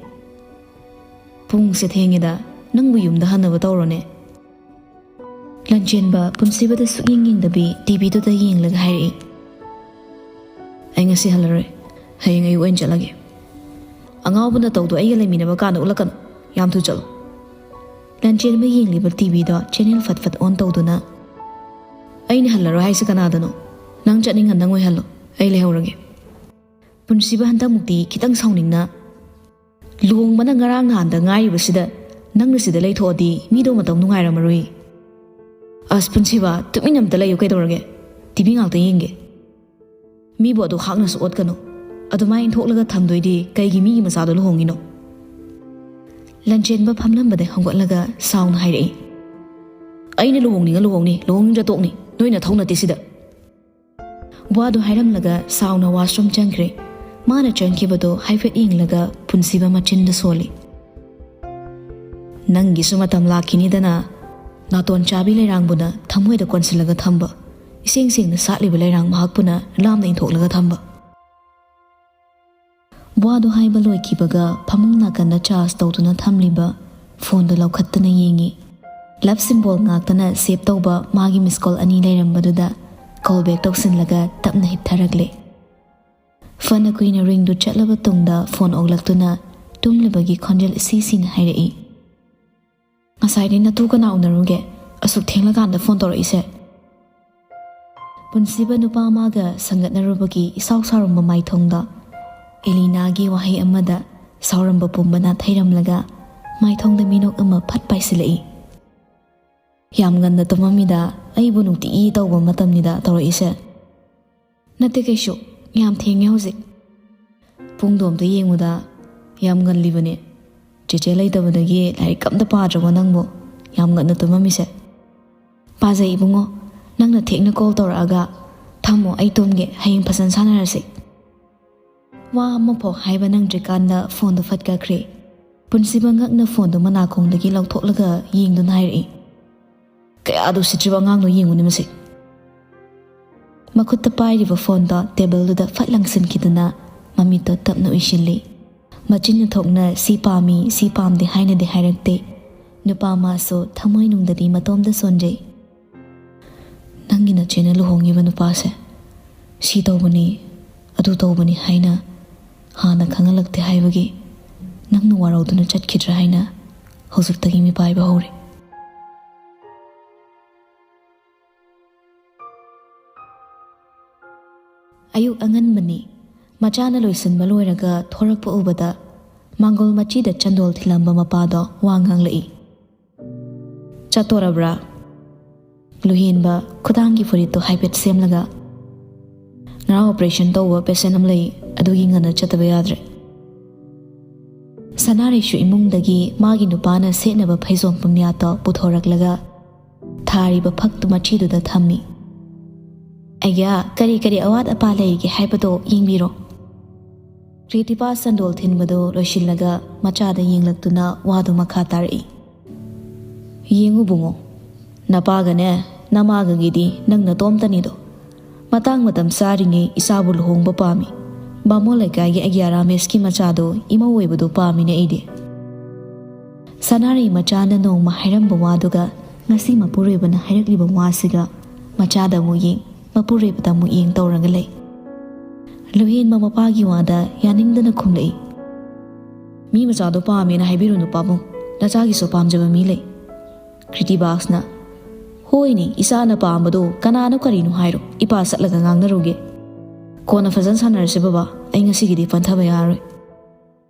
"ꯄꯨꯡꯁꯦ ꯊꯦꯡꯉꯦꯗ, ꯅꯪꯕꯨ ꯌꯨꯝꯗ ꯍꯟꯅꯕ ꯇꯧꯔꯣꯅꯦ"꯫ ꯂꯟꯆꯦꯟꯕ ꯄꯨꯟꯁꯤꯕꯗ ꯁꯨꯛꯌꯦꯡ ꯌꯦꯡꯗꯕꯤ ꯇꯤ ꯚꯤꯗꯨꯗ ꯌꯦꯡꯂꯒ ꯍꯥꯏꯔꯛꯏ, "ꯑꯩ ꯉꯁꯤ ꯍꯜꯂꯔꯣꯏ, ꯍꯌꯦꯡ ꯑꯌꯨꯛ ꯑꯣꯏꯅ ꯆꯠꯂꯒꯦ"꯫ "ꯑꯉꯥꯎꯕ ꯅꯇꯧꯗꯣ ꯑꯩꯒ ꯂꯩꯃꯤꯟꯅꯕ ꯀꯥꯟꯗ ꯎꯠꯂꯛꯀꯅꯨ, ꯌꯥꯝ ꯊꯨ ꯆꯠꯂꯨ"꯫ ꯂꯟꯆꯦꯟꯕ ꯌꯦꯡꯂꯤꯕ ꯇꯤ ꯚꯤꯗꯣ ꯆꯦꯅꯦꯜ ꯐꯠ ꯐꯠ ꯑꯣꯟ ꯇꯧꯗꯨꯅ, "ꯑꯩꯅ ꯍꯜꯂꯔꯣꯏ ꯍꯥꯏꯁꯦ ꯀꯅꯥꯗꯅꯣ? ꯅꯪ ꯆꯠꯅꯤꯡ ꯍꯟꯗꯪ ꯑꯣꯏꯍꯜꯂꯣ, ꯑꯩ ꯂꯩꯍꯧꯔꯒꯦ"꯫ ꯄꯨꯟꯁꯤꯕ ꯍꯟꯗꯛꯃꯨꯛꯇꯤ ꯈꯤꯇꯪ ꯁꯥꯎꯅꯤꯡꯅ, "ꯂꯨꯍꯣꯡꯕꯅ ꯉꯔꯥꯡ ꯅꯍꯥꯟꯗ ꯉꯥꯏꯔꯤꯕꯁꯤꯗ ꯅꯪꯅ ꯁꯤꯗ ꯂꯩꯊꯣꯛꯑꯗꯤ ꯃꯤꯗꯣ ꯃꯇꯝ ꯅꯨꯡꯉꯥꯏꯔꯝꯃꯔꯣꯏ"꯫ "ꯑꯁ ꯄꯨꯟꯁꯤꯕ, ꯇꯨꯃꯤꯟ ꯑꯝꯇ ꯂꯩꯌꯨ ꯀꯩꯗꯧꯔꯒꯦ? ꯇꯤ ꯚꯤ ꯉꯥꯛꯇ ꯌꯦꯡꯒꯦ"꯫ "ꯃꯤꯕꯨ ꯑꯗꯨ ꯍꯥꯛꯅꯁꯨ ꯑꯣꯠꯀꯅꯨ꯫ ꯑꯗꯨꯃꯥꯏꯅ ꯊꯣꯛꯂꯒ ꯊꯝꯗꯣꯏꯗꯤ ꯀꯩꯒꯤ ꯃꯤꯒꯤ ꯃꯆꯥꯗꯣ ꯂꯨꯍꯣꯡꯉꯤꯅꯣ?" ꯂꯟꯆꯦꯟꯕ ꯐꯝꯂꯝꯕꯗꯩ ꯍꯧꯒꯠꯂꯒ ꯁꯥꯎꯅ ꯍꯥꯏꯔꯛꯏ, "ꯑꯩꯅ ꯂꯨꯍꯣꯡꯅꯤꯡꯉ ꯂꯨꯍꯣꯡꯅꯤ, ꯂꯨꯍꯣꯡꯅꯤꯡꯗ꯭ꯔ ꯇꯣꯛꯅꯤ, ꯅꯣꯏ ꯅꯊꯧ ꯅꯠꯇꯦ ꯁꯤꯗ"꯫ ꯋꯥꯗꯨ ꯍꯥꯏꯔꯝꯂꯒ ꯁꯥꯎꯅ ꯋꯥꯁꯔꯨꯝ ꯆꯪꯈ꯭ꯔꯦ꯫ ꯃꯥꯅ ꯆꯪꯈꯤꯕꯗꯨ ꯍꯥꯏꯐꯦꯠ ꯌꯦꯡꯂꯒ ꯄꯨꯟꯁꯤꯕ ꯃꯆꯤꯟꯗ ꯁꯣꯜꯂꯤ꯫ "ꯅꯪꯒꯤꯁꯨ ꯃꯇꯝ ꯂꯥꯛꯈꯤꯅꯤꯗꯅ, ꯅꯥꯇꯣꯟ ꯆꯥꯕꯤ ꯂꯩꯔꯥꯡꯕꯨꯅ ꯊꯃꯣꯏꯗ ꯀꯣꯟꯁꯤꯜꯂꯒ ꯊꯝꯕ, ꯏꯁꯦꯡ ꯁꯦꯡꯅ ꯁꯥꯠꯂꯤꯕ ꯂꯩꯔꯥꯡ ꯃꯍꯥꯛꯄꯨꯅ ꯂꯥꯝꯅ ꯏꯟꯊꯣꯛꯂꯒ ꯊꯝꯕ"꯫ ꯋꯥꯗꯨ ꯍꯥꯏꯕ ꯂꯣꯏꯈꯤꯕꯒ ꯐꯃꯨꯡ ꯅꯥꯀꯟꯗ ꯆꯥꯔꯖ ꯇꯧꯗꯨꯅ ꯊꯝꯂꯤꯕ ꯐꯣꯟꯗꯨ ꯂꯧꯈꯠꯇꯨꯅ ꯌꯦꯡꯉꯤ꯫ ꯂꯚ ꯁꯤꯝꯕꯣꯜ ꯉꯥꯛꯇꯅ ꯁꯦꯚ ꯇꯧꯕ ꯃꯥꯒꯤ ꯃꯤꯁ ꯀꯣꯜ ꯑꯅꯤ ꯂꯩꯔꯝꯕꯗꯨꯗ ꯀꯣꯜ ꯕꯦꯛ ꯇꯧꯁꯤꯜꯂꯒ ꯇꯞꯅ ꯍꯤꯞꯊꯔꯛꯂꯦ꯫ ꯐꯅ ꯀꯨꯏꯅ ꯔꯤꯡꯗꯨ ꯆꯠꯂꯕ ꯇꯨꯡꯗ ꯐꯣꯟ ꯑꯣꯛꯂꯛꯇꯨꯅ ꯇꯨꯝꯂꯤꯕꯒꯤ ꯈꯣꯟꯖꯦꯜ ꯏꯁꯤ ꯁꯤꯅ ꯍꯥꯏꯔꯛꯏ, "ꯉꯁꯥꯏꯗꯩ ꯅꯇꯨ ꯀꯅꯥ ꯎꯅꯔꯨꯒꯦ? ꯑꯁꯨꯛ ꯊꯦꯡꯂꯀꯥꯟꯗ ꯐꯣꯟ ꯇꯧꯔꯛꯏꯁꯦ?" ꯄꯨꯟꯁꯤꯕ ꯅꯨꯄꯥ ꯑꯃꯒ ꯁꯪꯒꯠꯅꯔꯨꯕꯒꯤ ꯏꯁꯥꯎ ꯁꯥꯎꯔꯝꯕ ꯃꯥꯏꯊꯣꯡꯗ ꯑꯦꯂꯤꯅꯥꯒꯤ ꯋꯥꯍꯩ ꯑꯃꯗ ꯁꯥꯎꯔꯝꯕ ꯄꯨꯝꯕ ꯅꯥꯊꯩꯔꯝꯂꯒ ꯃꯥꯏꯊꯣꯡꯗ ꯃꯤꯅꯣꯛ ꯑꯃ ꯐꯠ ꯄꯥꯏꯁꯤꯜꯂꯛꯏ꯫ "ꯌꯥꯝ ꯉꯟꯅ ꯇꯨꯝꯃꯝꯃꯤꯗ, ꯑꯩꯕꯨ ꯅꯨꯡꯇꯤꯒꯤ ꯇꯧꯕ ꯃꯇꯝꯅꯤꯗ ꯇꯧꯔꯛꯏꯁꯦ?" "ꯅꯠꯇꯦ ꯀꯩꯁꯨ, ꯌꯥꯝ ꯊꯦꯡꯉꯦ ꯍꯧꯖꯤꯛ꯫ ꯄꯨꯡꯗꯣ ꯑꯝꯇ ꯌꯦꯡꯉꯨꯗ, ꯌꯥꯝ ꯉꯜꯂꯤꯕꯅꯦ꯫ ꯆꯦꯆꯦ ꯂꯩꯇꯕꯗꯒꯤ ꯂꯥꯏꯔꯤꯛ ꯑꯝꯇ ꯄꯥꯗ꯭ꯔꯕꯣ ꯅꯪꯕꯨ, ꯌꯥꯝ ꯉꯟꯅ ꯇꯨꯝꯃꯝꯃꯤꯁꯦ?" "ꯄꯥꯖꯩ ꯏꯕꯨꯡꯉꯣ, ꯅꯪꯅ ꯊꯦꯡꯅ ꯀꯣꯜ ꯇꯧꯔꯛꯑꯒ꯫ ꯊꯝꯃꯣ, ꯑꯩ ꯇꯨꯝꯒꯦ, ꯍꯌꯦꯡ ꯐꯖꯅ ꯁꯥꯟꯅꯔꯁꯤ꯫" ꯋꯥ ꯑꯃꯐꯥꯎ ꯍꯥꯏꯕ ꯅꯪꯗ꯭ꯔꯤꯀꯥꯟꯗ ꯐꯣꯟꯗꯣ ꯐꯠ ꯀꯛꯈ꯭ꯔꯦ꯫ ꯄꯨꯟꯁꯤꯕ ꯉꯛꯅ ꯐꯣꯟꯗꯣ ꯃꯅꯥꯀꯣꯡꯗꯒꯤ ꯂꯧꯊꯣꯛꯂꯒ ꯌꯦꯡꯗꯨꯅ ꯍꯥꯏꯔꯛꯏ, "ꯀꯌꯥꯗ ꯎꯁꯤꯠꯇ꯭ꯔꯤꯕ ꯑꯉꯥꯡꯅꯣ ꯌꯦꯡꯉꯨꯅꯦ ꯃꯁꯤ!" ꯃꯈꯨꯠꯇ ꯄꯥꯏꯔꯤꯕ ꯐꯣꯟꯗꯣ ꯇꯦꯕꯜꯗꯨꯗ ꯐꯠ ꯂꯪꯁꯤꯟꯈꯤꯗꯨꯅ ꯃꯃꯤꯠꯇꯣ ꯇꯞꯅ ꯎꯏꯁꯤꯜꯂꯤ꯫ ꯃꯆꯤꯟꯅ ꯊꯣꯛꯅ "ꯁꯤ ꯄꯥꯝꯃꯤ, ꯁꯤ ꯄꯥꯝꯗꯦ" ꯍꯥꯏꯅꯗꯤ ꯍꯥꯏꯔꯛꯇꯦ꯫ ꯅꯨꯄꯥ ꯃꯥꯁꯨ ꯊꯃꯣꯏꯅꯨꯡꯗꯗꯤ ꯃꯇꯣꯝꯇ ꯁꯣꯟꯖꯩ꯫ "ꯅꯪꯒꯤ ꯅꯆꯦꯅ ꯂꯨꯍꯣꯡꯉꯤꯕ ꯅꯨꯄꯥꯁꯦ ꯁꯤ ꯇꯧꯕꯅꯤ, ꯑꯗꯨ ꯇꯧꯕꯅꯤ ꯍꯥꯏꯅ ꯍꯥꯟꯅ ꯈꯪꯍꯜꯂꯛꯇꯦ ꯍꯥꯏꯕꯒꯤ ꯅꯪꯅ ꯋꯥꯔꯧꯗꯨꯅ ꯆꯠꯈꯤꯗ꯭ꯔꯥ ꯍꯥꯏꯅ ꯍꯧꯖꯤꯛꯇꯒꯤ ꯃꯤꯄꯥꯏꯕ ꯍꯧꯔꯦ꯫" ꯑꯌꯨꯛ ꯑꯉꯟꯕꯅꯤ꯫ ꯃꯆꯥꯅ ꯂꯣꯏꯁꯤꯟꯕ ꯂꯣꯏꯔꯒ ꯊꯣꯔꯛꯄ ꯎꯕꯗ ꯃꯥꯡꯒꯣꯜ ꯃꯆꯤꯗ ꯆꯟꯗꯣꯜ ꯊꯤꯜꯂꯝꯕ ꯃꯄꯥꯗꯣ ꯋꯥ ꯉꯥꯡꯂꯛꯏ, "ꯆꯠꯇꯣꯔꯕ꯭ꯔꯥ?" ꯂꯨꯍꯦꯟꯕ ꯈꯨꯗꯥꯡꯒꯤ ꯐꯨꯔꯤꯠꯇꯣ ꯍꯥꯏꯐꯦꯠ ꯁꯦꯝꯂꯒ, "ꯉꯔꯥꯡ ꯑꯣꯄꯔꯦꯁꯟ ꯇꯧꯕ ꯄꯦꯁꯦꯟ ꯑꯃ ꯂꯩ, ꯑꯗꯨꯒꯤ ꯉꯟꯅ ꯆꯠꯇꯕ ꯌꯥꯗ꯭ꯔꯦ꯫" ꯁꯅꯥꯔꯩꯁꯨ ꯏꯃꯨꯡꯗꯒꯤ ꯃꯥꯒꯤ ꯅꯨꯄꯥꯅ ꯁꯦꯠꯅꯕ ꯐꯩꯖꯣꯝ ꯄꯨꯝꯌꯥꯠꯇꯣ ꯄꯨꯊꯣꯔꯛꯂꯒ ꯊꯥꯔꯤꯕ ꯐꯛꯇꯨ ꯃꯆꯤꯗꯨꯗ ꯊꯝꯃꯤ꯫ "ꯑꯩꯒ ꯀꯔꯤ ꯀꯔꯤ ꯑꯋꯥꯠ ꯑꯄꯥ ꯂꯩꯔꯤꯒꯦ ꯍꯥꯏꯕꯗꯣ ꯌꯦꯡꯕꯤꯔꯣ꯫" ꯀ꯭ꯔꯤꯇꯤꯄꯥ ꯆꯟꯗꯣꯜ ꯊꯤꯟꯕꯗꯨ ꯂꯣꯏꯁꯤꯜꯂꯒ ꯃꯆꯥꯗ ꯌꯦꯡꯂꯛꯇꯨꯅ ꯋꯥꯗꯨ ꯃꯈꯥ ꯇꯥꯔꯛꯏ, "ꯌꯦꯡꯉꯨ ꯕꯨꯡꯉꯣ, ꯅꯄꯥꯒꯅꯦ ꯅꯃꯥꯒꯒꯤꯗꯤ ꯅꯪ ꯅꯇꯣꯝꯇꯅꯤꯗꯣ꯫ ꯃꯇꯥꯡ ꯃꯇꯝ ꯆꯥꯔꯤꯉꯩ ꯏꯆꯥꯕꯨ ꯂꯨꯍꯣꯡꯕ ꯄꯥꯝꯃꯤ꯫ ꯕꯥꯃꯣꯟ ꯂꯩꯀꯥꯏꯒꯤ ꯑꯩꯒꯤ ꯑꯔꯥꯃꯦꯁꯀꯤ ꯃꯆꯥꯗꯣ ꯏꯃꯧ ꯑꯣꯏꯕꯗꯣ ꯄꯥꯝꯃꯤꯅꯦ ꯑꯩꯗꯤ꯫ ꯁꯅꯥꯔꯩ ꯃꯆꯥꯅ ꯅꯣꯡꯃ ꯍꯥꯏꯔꯝꯕ ꯋꯥꯗꯨꯒ ꯉꯁꯤ ꯃꯄꯨꯔꯣꯏꯕꯅ ꯍꯥꯏꯔꯛꯂꯤꯕ ꯋꯥꯁꯤꯒ ꯃꯆꯥꯗ ꯑꯃꯨꯛ ꯌꯦꯡ, ꯃꯄꯨꯔꯣꯏꯕꯗ ꯑꯃꯨꯛ ꯌꯦꯡ ꯇꯧꯔꯒ ꯂꯩ꯫ ꯂꯨꯍꯦꯟꯕ ꯃꯄꯥꯒꯤ ꯋꯥꯗ ꯌꯥꯅꯤꯡꯗꯅ ꯈꯨꯝꯂꯛꯏ, "ꯃꯤ ꯃꯆꯥꯗꯣ ꯄꯥꯝꯃꯦꯅ ꯍꯥꯏꯕꯤꯔꯨꯅꯨ ꯄꯥꯕꯨꯡ, ꯅꯆꯥꯒꯤꯁꯨ ꯄꯥꯝꯖꯕ ꯃꯤ ꯂꯩ꯫" ꯀ꯭ꯔꯤꯇꯤꯕꯥꯁꯅ, "ꯍꯣꯏꯅꯦ, ꯏꯆꯥꯅ ꯄꯥꯝꯕꯗꯣ ꯀꯅꯥꯅꯣ ꯀꯔꯤꯅꯣ ꯍꯥꯏꯔꯣ, ꯏꯄꯥ ꯆꯠꯂꯒ ꯉꯥꯡꯅꯔꯨꯒꯦ꯫ ꯀꯣꯟꯅ ꯐꯖꯅ ꯁꯥꯟꯅꯔꯁꯤ ꯕꯕꯥ, ꯑꯩ ꯉꯁꯤꯒꯤꯗꯤ ꯄꯟꯊꯕ ꯌꯥꯔꯣꯏ꯫"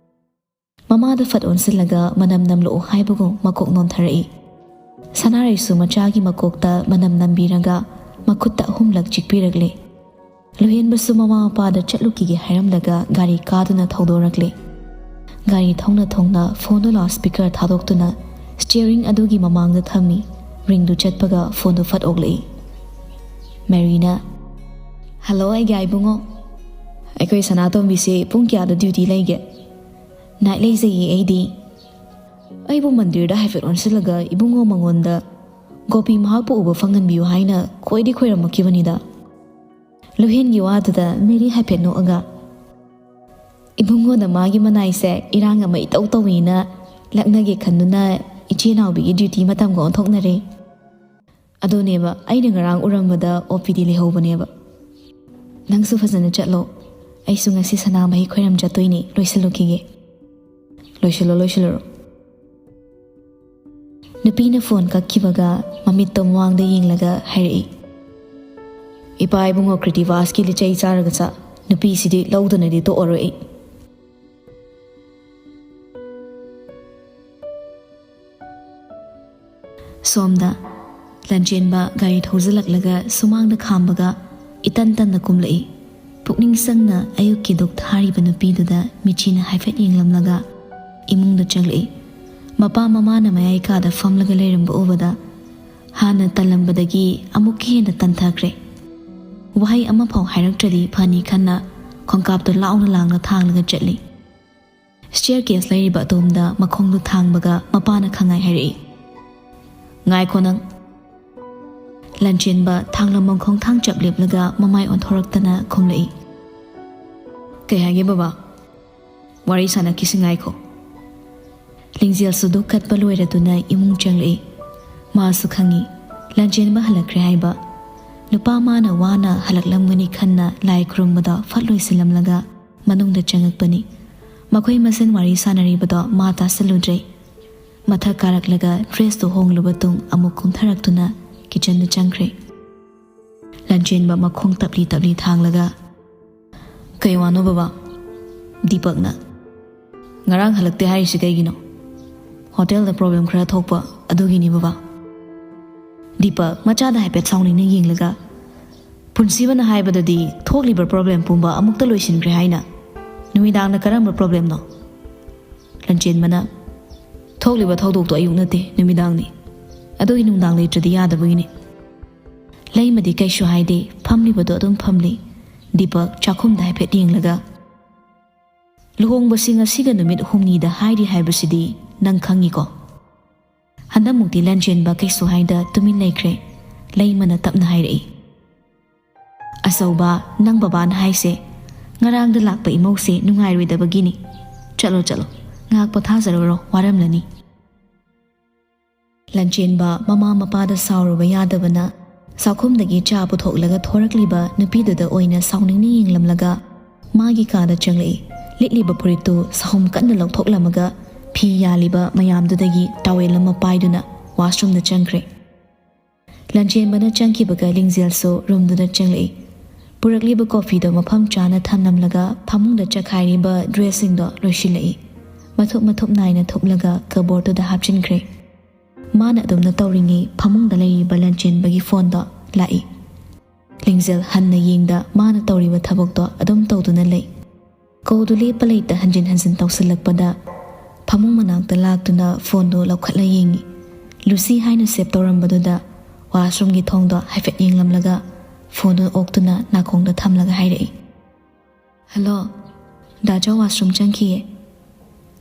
ꯃꯃꯥꯗ ꯐꯠ ꯑꯣꯟꯁꯤꯜꯂꯒ ꯃꯅꯝ ꯅꯝꯂꯛꯑꯣ ꯍꯥꯏꯕꯒꯨꯝ ꯃꯀꯣꯛ ꯅꯣꯟꯊꯔꯛꯏ꯫ ꯁꯅꯥꯔꯩꯁꯨ ꯃꯆꯥꯒꯤ ꯃꯀꯣꯛꯇ ꯃꯅꯝ ꯅꯝꯕꯤꯔꯒ ꯃꯈꯨꯠꯇ ꯑꯍꯨꯝꯂꯛ ꯆꯤꯛꯄꯤꯔꯛꯂꯦ꯫ ꯂꯨꯍꯦꯟꯕꯁꯨ ꯃꯃꯥ ꯃꯄꯥꯗ ꯆꯠꯂꯨꯈꯤꯒꯦ ꯍꯥꯏꯔꯝꯂꯒ ꯒꯥꯔꯤ ꯀꯥꯗꯨꯅ ꯊꯧꯗꯣꯔꯛꯂꯦ꯫ ꯒꯥꯔꯤ ꯊꯧꯅ ꯊꯧꯅ ꯐꯣꯟꯗꯨ ꯂꯥꯎꯠ ꯁ꯭ꯄꯤꯀꯔ ꯊꯥꯗꯣꯛꯇꯨꯅ ꯁ꯭ꯇꯤꯌꯔꯤꯡ ꯑꯗꯨꯒꯤ ꯃꯃꯥꯡꯗ ꯊꯝꯃꯤ꯫ ꯔꯤꯡꯗꯨ ꯆꯠꯄꯒ ꯐꯣꯟꯗꯨ ꯐꯠ ꯑꯣꯛꯂꯛꯏ꯫ ꯃꯦꯔꯤꯅ, "ꯍꯜꯂꯣ, ꯑꯩꯒꯤ ꯏꯕꯨꯡꯉꯣ꯫ ꯑꯩꯈꯣꯏ ꯁꯅꯥꯇꯣꯝꯕꯤꯁꯦ ꯄꯨꯡ ꯀꯌꯥꯗ ꯗ꯭ꯌꯨꯇꯤ ꯂꯩꯒꯦ?" "ꯅꯥꯏꯠ ꯂꯩꯖꯩꯌꯦ ꯑꯩꯗꯤ꯫" "ꯑꯩꯕꯨ ꯃꯟꯗꯤꯔꯗ ꯍꯥꯏꯐꯦꯠ ꯑꯣꯟꯁꯤꯜꯂꯒ ꯏꯕꯨꯡꯉꯣ ꯃꯉꯣꯟꯗ ꯒꯣꯄꯤ ꯃꯍꯥꯛꯄꯨ ꯎꯕ ꯐꯪꯍꯟꯕꯤꯌꯨ ꯍꯥꯏꯅ ꯈꯣꯏꯗꯤ ꯈꯣꯏꯔꯝꯃꯛꯈꯤꯕꯅꯤꯗ꯫" ꯂꯨꯍꯦꯟꯒꯤ ꯋꯥꯗꯨꯗ ꯃꯦꯔꯤ ꯍꯥꯏꯐꯦꯠ ꯅꯣꯛꯑꯒ, "ꯏꯕꯨꯡꯉꯣꯅ ꯃꯥꯒꯤ ꯃꯅꯥꯏꯁꯦ ꯏꯔꯥꯡ ꯑꯃ ꯏꯇꯧ ꯇꯧꯏꯅ ꯂꯛꯅꯒꯦ ꯈꯟꯗꯨꯅ ꯏꯆꯦ ꯅꯥꯎꯕꯤꯒꯤ ꯗ꯭ꯌꯨꯇꯤ ꯃꯇꯝꯒ ꯑꯣꯟꯊꯣꯛꯅꯔꯦ꯫ ꯑꯗꯨꯅꯦꯕ, ꯑꯩꯅ ꯉꯔꯥꯡ ꯎꯔꯝꯕꯗ ꯑꯣ ꯄꯤ ꯗꯤ ꯂꯩꯍꯧꯕꯅꯦꯕ꯫ ꯅꯪꯁꯨ ꯐꯖꯅ ꯆꯠꯂꯣ꯫ ꯑꯩꯁꯨ ꯉꯁꯤ ꯁꯅꯥꯃꯍꯤ ꯈꯣꯏꯔꯝ ꯆꯠꯇꯣꯏꯅꯦ, ꯂꯣꯏꯁꯤꯜꯂꯨꯈꯤꯒꯦ꯫" "ꯂꯣꯏꯁꯤꯜꯂꯣ, ꯂꯣꯏꯁꯤꯜꯂꯨꯔꯣ꯫" ꯅꯨꯄꯤꯅ ꯐꯣꯟ ꯀꯛꯈꯤꯕꯒ ꯃꯃꯤꯠꯇꯣ ꯃꯃꯥꯡꯗ ꯌꯦꯡꯂꯒ ꯍꯥꯏꯔꯛꯏ, "ꯏꯄꯥ ꯏꯕꯨꯡꯉꯣ ꯀ꯭ꯔꯤꯇꯤꯕꯥꯁꯀꯤ ꯂꯤꯆꯩ ꯆꯥꯔꯒ ꯆꯥ, ꯅꯨꯄꯤꯁꯤꯗꯤ ꯂꯧꯗꯅꯗꯤ ꯇꯣꯛꯑꯔꯣꯏ ꯑꯩ꯫" ꯁꯣꯝꯗ ꯂꯟꯆꯦꯟꯕ ꯒꯥꯔꯤ ꯊꯧꯖꯤꯜꯂꯛꯂꯒ ꯁꯨꯃꯥꯡꯗ ꯈꯥꯝꯕꯒ ꯏꯇꯟ ꯇꯟꯅ ꯀꯨꯝꯂꯛꯏ꯫ ꯄꯨꯛꯅꯤꯡ ꯆꯪꯅ ꯑꯌꯨꯛꯀꯤ ꯙꯨꯛ ꯊꯥꯔꯤꯕ ꯅꯨꯄꯤꯗꯨꯗ ꯃꯤꯠꯆꯤꯅ ꯍꯥꯏꯐꯦꯠ ꯌꯦꯡꯂꯝꯂꯒ ꯏꯃꯨꯡꯗ ꯆꯪꯂꯛꯏ꯫ ꯃꯄꯥ ꯃꯃꯥꯅ ꯃꯌꯥꯏ ꯀꯥꯗ ꯐꯝꯂꯒ ꯂꯩꯔꯝꯕ ꯎꯕꯗ ꯍꯥꯟꯅ ꯇꯜꯂꯝꯕꯗꯒꯤ ꯑꯃꯨꯛꯀ ꯍꯦꯟꯅ ꯇꯟꯊꯈ꯭ꯔꯦ꯫ ꯋꯥꯍꯩ ꯑꯃꯐꯥꯎ ꯍꯥꯏꯔꯛꯇ꯭ꯔꯗꯤ ꯐꯅꯤ ꯈꯟꯅ ꯈꯣꯡꯀꯥꯞꯇꯨ ꯂꯥꯎꯅ ꯂꯥꯡꯅ ꯊꯥꯡꯂꯒ ꯆꯠꯂꯤ꯫ ꯁ꯭ꯇꯤꯌꯔ ꯀꯦꯁ ꯂꯩꯔꯤꯕ ꯑꯗꯣꯝꯗ ꯃꯈꯣꯡꯗꯨ ꯊꯥꯡꯕꯒ ꯃꯄꯥꯅ ꯈꯪꯉꯥꯏ ꯍꯥꯏꯔꯛꯏ, "ꯉꯥꯏꯈꯣ ꯅꯪ꯫" ꯂꯟꯆꯦꯟꯕ ꯊꯥꯡꯂꯝꯕꯝ ꯈꯣꯡꯊꯥꯡ ꯆꯞ ꯂꯦꯞꯂꯒ ꯃꯃꯥꯏ ꯑꯣꯟꯊꯣꯔꯛꯇꯅ ꯈꯨꯝꯂꯛꯏ, ꯀꯩ ꯍꯥꯏꯒꯦ ꯕꯕꯥ? ꯋꯥꯔꯤ ꯁꯥꯟꯅꯈꯤꯁꯤ, ꯉꯥꯏꯈꯣ꯫ ꯂꯤꯡꯖꯦꯜꯁꯨ ꯙꯨꯛ ꯀꯠꯄ ꯂꯣꯏꯔꯗꯨꯅ ꯏꯃꯨꯡ ꯆꯪꯂꯛꯏ꯫ ꯃꯥꯁꯨ ꯈꯪꯏ, ꯂꯥꯟꯆꯦꯟꯕ ꯍꯜꯂꯛꯈ꯭ꯔꯦ ꯍꯥꯏꯕ꯫ ꯅꯨꯄꯥ ꯃꯥꯅ ꯋꯥꯅ ꯍꯜꯂꯛꯂꯝꯒꯅꯤ ꯈꯟꯅ ꯂꯥꯏ ꯈꯨꯔꯨꯝꯕꯗꯣ ꯐꯠ ꯂꯣꯏꯁꯤꯜꯂꯝꯂꯒ ꯃꯅꯨꯡꯗ ꯆꯪꯉꯛꯄꯅꯤ꯫ ꯃꯈꯣꯏ ꯃꯁꯦꯟ ꯋꯥꯔꯤ ꯁꯥꯟꯅꯔꯤꯕꯗꯣ ꯃꯥ ꯇꯥꯁꯤꯜꯂꯨꯗ꯭ꯔꯦ꯫ ꯃꯊꯛ ꯀꯥꯔꯛꯂꯒ ꯗ꯭ꯔꯦꯁꯇꯨ ꯍꯣꯡꯂꯨꯕ ꯇꯨꯡ ꯑꯃꯨꯛ ꯀꯨꯝꯊꯔꯛꯇꯨꯅ ꯀꯤꯆꯟꯗ ꯆꯪꯈ꯭ꯔꯦ꯫ ꯂꯥꯟꯆꯦꯟꯕ ꯃꯈꯣꯡ ꯇꯞꯂꯤ ꯇꯞꯂꯤ ꯊꯥꯡꯂꯒ, "ꯀꯩ ꯋꯥꯅꯣ ꯕꯕꯥ?" ꯗꯤꯄꯛꯅ, "ꯉꯔꯥꯡ ꯍꯜꯂꯛꯇꯦ ꯍꯥꯏꯔꯤꯁꯤ ꯀꯩꯒꯤꯅꯣ?" "ꯍꯣꯇꯦꯜꯗ ꯄ꯭ꯔꯣꯕ꯭ꯂꯦꯝ ꯈꯔ ꯊꯣꯛꯄ ꯑꯗꯨꯒꯤꯅꯤ ꯕꯕꯥ꯫" ꯗꯤꯄꯛ ꯃꯆꯥꯗ ꯍꯥꯏꯐꯦꯠ ꯁꯥꯎꯅꯤꯡꯅ ꯌꯦꯡꯂꯒ, "ꯄꯨꯟꯁꯤꯕꯅ ꯍꯥꯏꯕꯗꯗꯤ ꯊꯣꯛꯂꯤꯕ ꯄ꯭ꯔꯣꯕ꯭ꯂꯦꯝ ꯄꯨꯝꯕ ꯑꯃꯨꯛꯇ ꯂꯣꯏꯁꯤꯟꯈ꯭ꯔꯦ ꯍꯥꯏꯅ꯫ ꯅꯨꯃꯤꯗꯥꯡꯅ ꯀꯔꯝꯕ ꯄ꯭ꯔꯣꯕ꯭ꯂꯦꯝꯅꯣ?" ꯂꯟꯆꯦꯟꯕꯅ, "ꯊꯣꯛꯂꯤꯕ ꯊꯧꯗꯣꯛꯇꯣ ꯑꯌꯨꯛ ꯅꯠꯇꯦ, ꯅꯨꯃꯤꯗꯥꯡꯅꯤ꯫ ꯑꯗꯨꯒꯤ ꯅꯨꯡꯗꯥꯡ ꯂꯩꯇ꯭ꯔꯗꯤ ꯌꯥꯗꯕꯒꯤꯅꯤ꯫" ꯂꯩꯃꯗꯤ ꯀꯩꯁꯨ ꯍꯥꯏꯗꯦ, ꯐꯝꯂꯤꯕꯗꯣ ꯑꯗꯨꯝ ꯐꯝꯂꯤ꯫ ꯗꯤꯄꯛ ꯆꯥꯛꯈꯨꯝꯗ ꯍꯥꯏꯐꯦꯠ ꯌꯦꯡꯂꯒ, "ꯂꯨꯍꯣꯡꯕꯁꯤ ꯉꯁꯤꯒ ꯅꯨꯃꯤꯠ ꯍꯨꯝꯅꯤꯗ ꯍꯥꯏꯔꯤ ꯍꯥꯏꯕꯁꯤꯗꯤ ꯅꯪ ꯈꯪꯉꯤꯀꯣ?" ꯍꯟꯗꯛꯃꯨꯛꯇꯤ ꯂꯟꯆꯦꯟꯕ ꯀꯩꯁꯨ ꯍꯥꯏꯗ ꯇꯨꯃꯤꯟ ꯂꯩꯈ꯭ꯔꯦ꯫ ꯂꯩꯃꯅ ꯇꯞꯅ ꯍꯥꯏꯔꯛꯏ, "ꯑꯆꯧꯕ, ꯅꯪ ꯕꯕꯥꯅ ꯍꯥꯏꯁꯦ ꯉꯔꯥꯡꯗ ꯂꯥꯛꯄ ꯏꯃꯧꯁꯦ ꯅꯨꯡꯉꯥꯏꯔꯣꯏꯗꯕꯒꯤꯅꯤ꯫ ꯆꯠꯂꯣ, ꯆꯠꯂꯣ, ꯉꯥꯏꯍꯥꯛ ꯄꯣꯊꯥꯖꯔꯨꯔꯣ, ꯋꯥꯔꯝꯂꯅꯤ꯫" ꯂꯟꯆꯦꯟꯕ ꯃꯃꯥ ꯃꯄꯥꯗ ꯁꯥꯎꯔꯨꯕ ꯌꯥꯗꯕꯅ ꯆꯥꯛꯈꯨꯝꯗꯒꯤ ꯆꯥ ꯄꯨꯊꯣꯛꯂꯒ ꯊꯣꯔꯛꯂꯤꯕ ꯅꯨꯄꯤꯗꯨꯗ ꯑꯣꯏꯅ ꯁꯥꯎꯅꯤꯡꯅ ꯌꯦꯡꯂꯝꯂꯒ ꯃꯥꯒꯤ ꯀꯥꯗ ꯆꯪꯂꯛꯏ꯫ ꯂꯤꯠꯂꯤꯕ ꯐꯨꯔꯤꯠꯇꯨ ꯁꯍꯨꯝ ꯀꯟꯅ ꯂꯧꯊꯣꯛꯂꯝꯃꯒ ꯐꯤ ꯌꯥꯜꯂꯤꯕ ꯃꯌꯥꯝꯗꯨꯗꯒꯤ ꯇꯥꯋꯦꯜ ꯑꯃ ꯄꯥꯏꯗꯨꯅ ꯋꯥꯁꯔꯨꯝꯗ ꯆꯪꯈ꯭ꯔꯦ꯫ ꯂꯟꯆꯦꯟꯕꯅ ꯆꯪꯈꯤꯕꯒ ꯂꯤꯡꯖꯦꯜꯁꯨ ꯔꯨꯝꯗꯨꯗ ꯆꯪꯂꯛꯏ꯫ ꯄꯨꯔꯛꯂꯤꯕ ꯀꯣꯐꯤꯗꯣ ꯃꯐꯝ ꯆꯥꯅ ꯊꯝꯂꯝꯂꯒ ꯐꯃꯨꯡꯗ ꯆꯈꯥꯏꯔꯤꯕ ꯗ꯭ꯔꯦꯁꯁꯤꯡꯗꯣ ꯂꯣꯏꯁꯤꯜꯂꯛꯏ꯫ ꯃꯊꯨꯞ ꯃꯊꯨꯞ ꯅꯥꯏꯅ ꯊꯨꯞꯂꯒ ꯀꯕꯣꯔꯗꯨꯗ ꯍꯥꯞꯆꯤꯟꯈ꯭ꯔꯦ꯫ ꯃꯥꯅ ꯑꯗꯨꯝꯅ ꯇꯧꯔꯤꯉꯩ ꯐꯃꯨꯡꯗ ꯂꯩꯔꯤꯕ ꯂꯟꯆꯦꯟꯕꯒꯤ ꯐꯣꯟꯗꯣ ꯂꯥꯛꯏ꯫ ꯂꯤꯡꯖꯦꯜ ꯍꯟꯅ ꯌꯦꯡꯗ ꯃꯥꯅ ꯇꯧꯔꯤꯕ ꯊꯕꯛꯇꯣ ꯑꯗꯨꯝ ꯇꯧꯗꯨꯅ ꯂꯩ꯫ ꯀꯣꯜꯗꯨ ꯂꯦꯞꯄ ꯂꯩꯇ ꯍꯟꯖꯤꯟ ꯍꯟꯖꯤꯟ ꯇꯧꯁꯤꯜꯂꯛꯄꯗ ꯐꯃꯨꯡ ꯃꯅꯥꯛꯇ ꯂꯥꯛꯇꯨꯅ ꯐꯣꯟꯗꯨ ꯂꯧꯈꯠꯂ ꯌꯦꯡꯉꯤ꯫ ꯂꯨꯁꯤ ꯍꯥꯏꯅ ꯁꯦꯞ ꯇꯧꯔꯝꯕꯗꯨꯗ ꯋꯥꯁꯔꯨꯝꯒꯤ ꯊꯣꯡꯗꯣ ꯍꯥꯏꯐꯦꯠ ꯌꯦꯡꯂꯝꯂꯒ ꯐꯣꯟꯗꯨ ꯑꯣꯛꯇꯨꯅ ꯅꯥꯀꯣꯡꯗ ꯊꯝꯂꯒ ꯍꯥꯏꯔꯛꯏ, "ꯍꯜꯂꯣ, ꯗꯥ ꯖꯣ ꯋꯥꯁꯔꯨꯝ ꯆꯪꯈꯤꯌꯦ꯫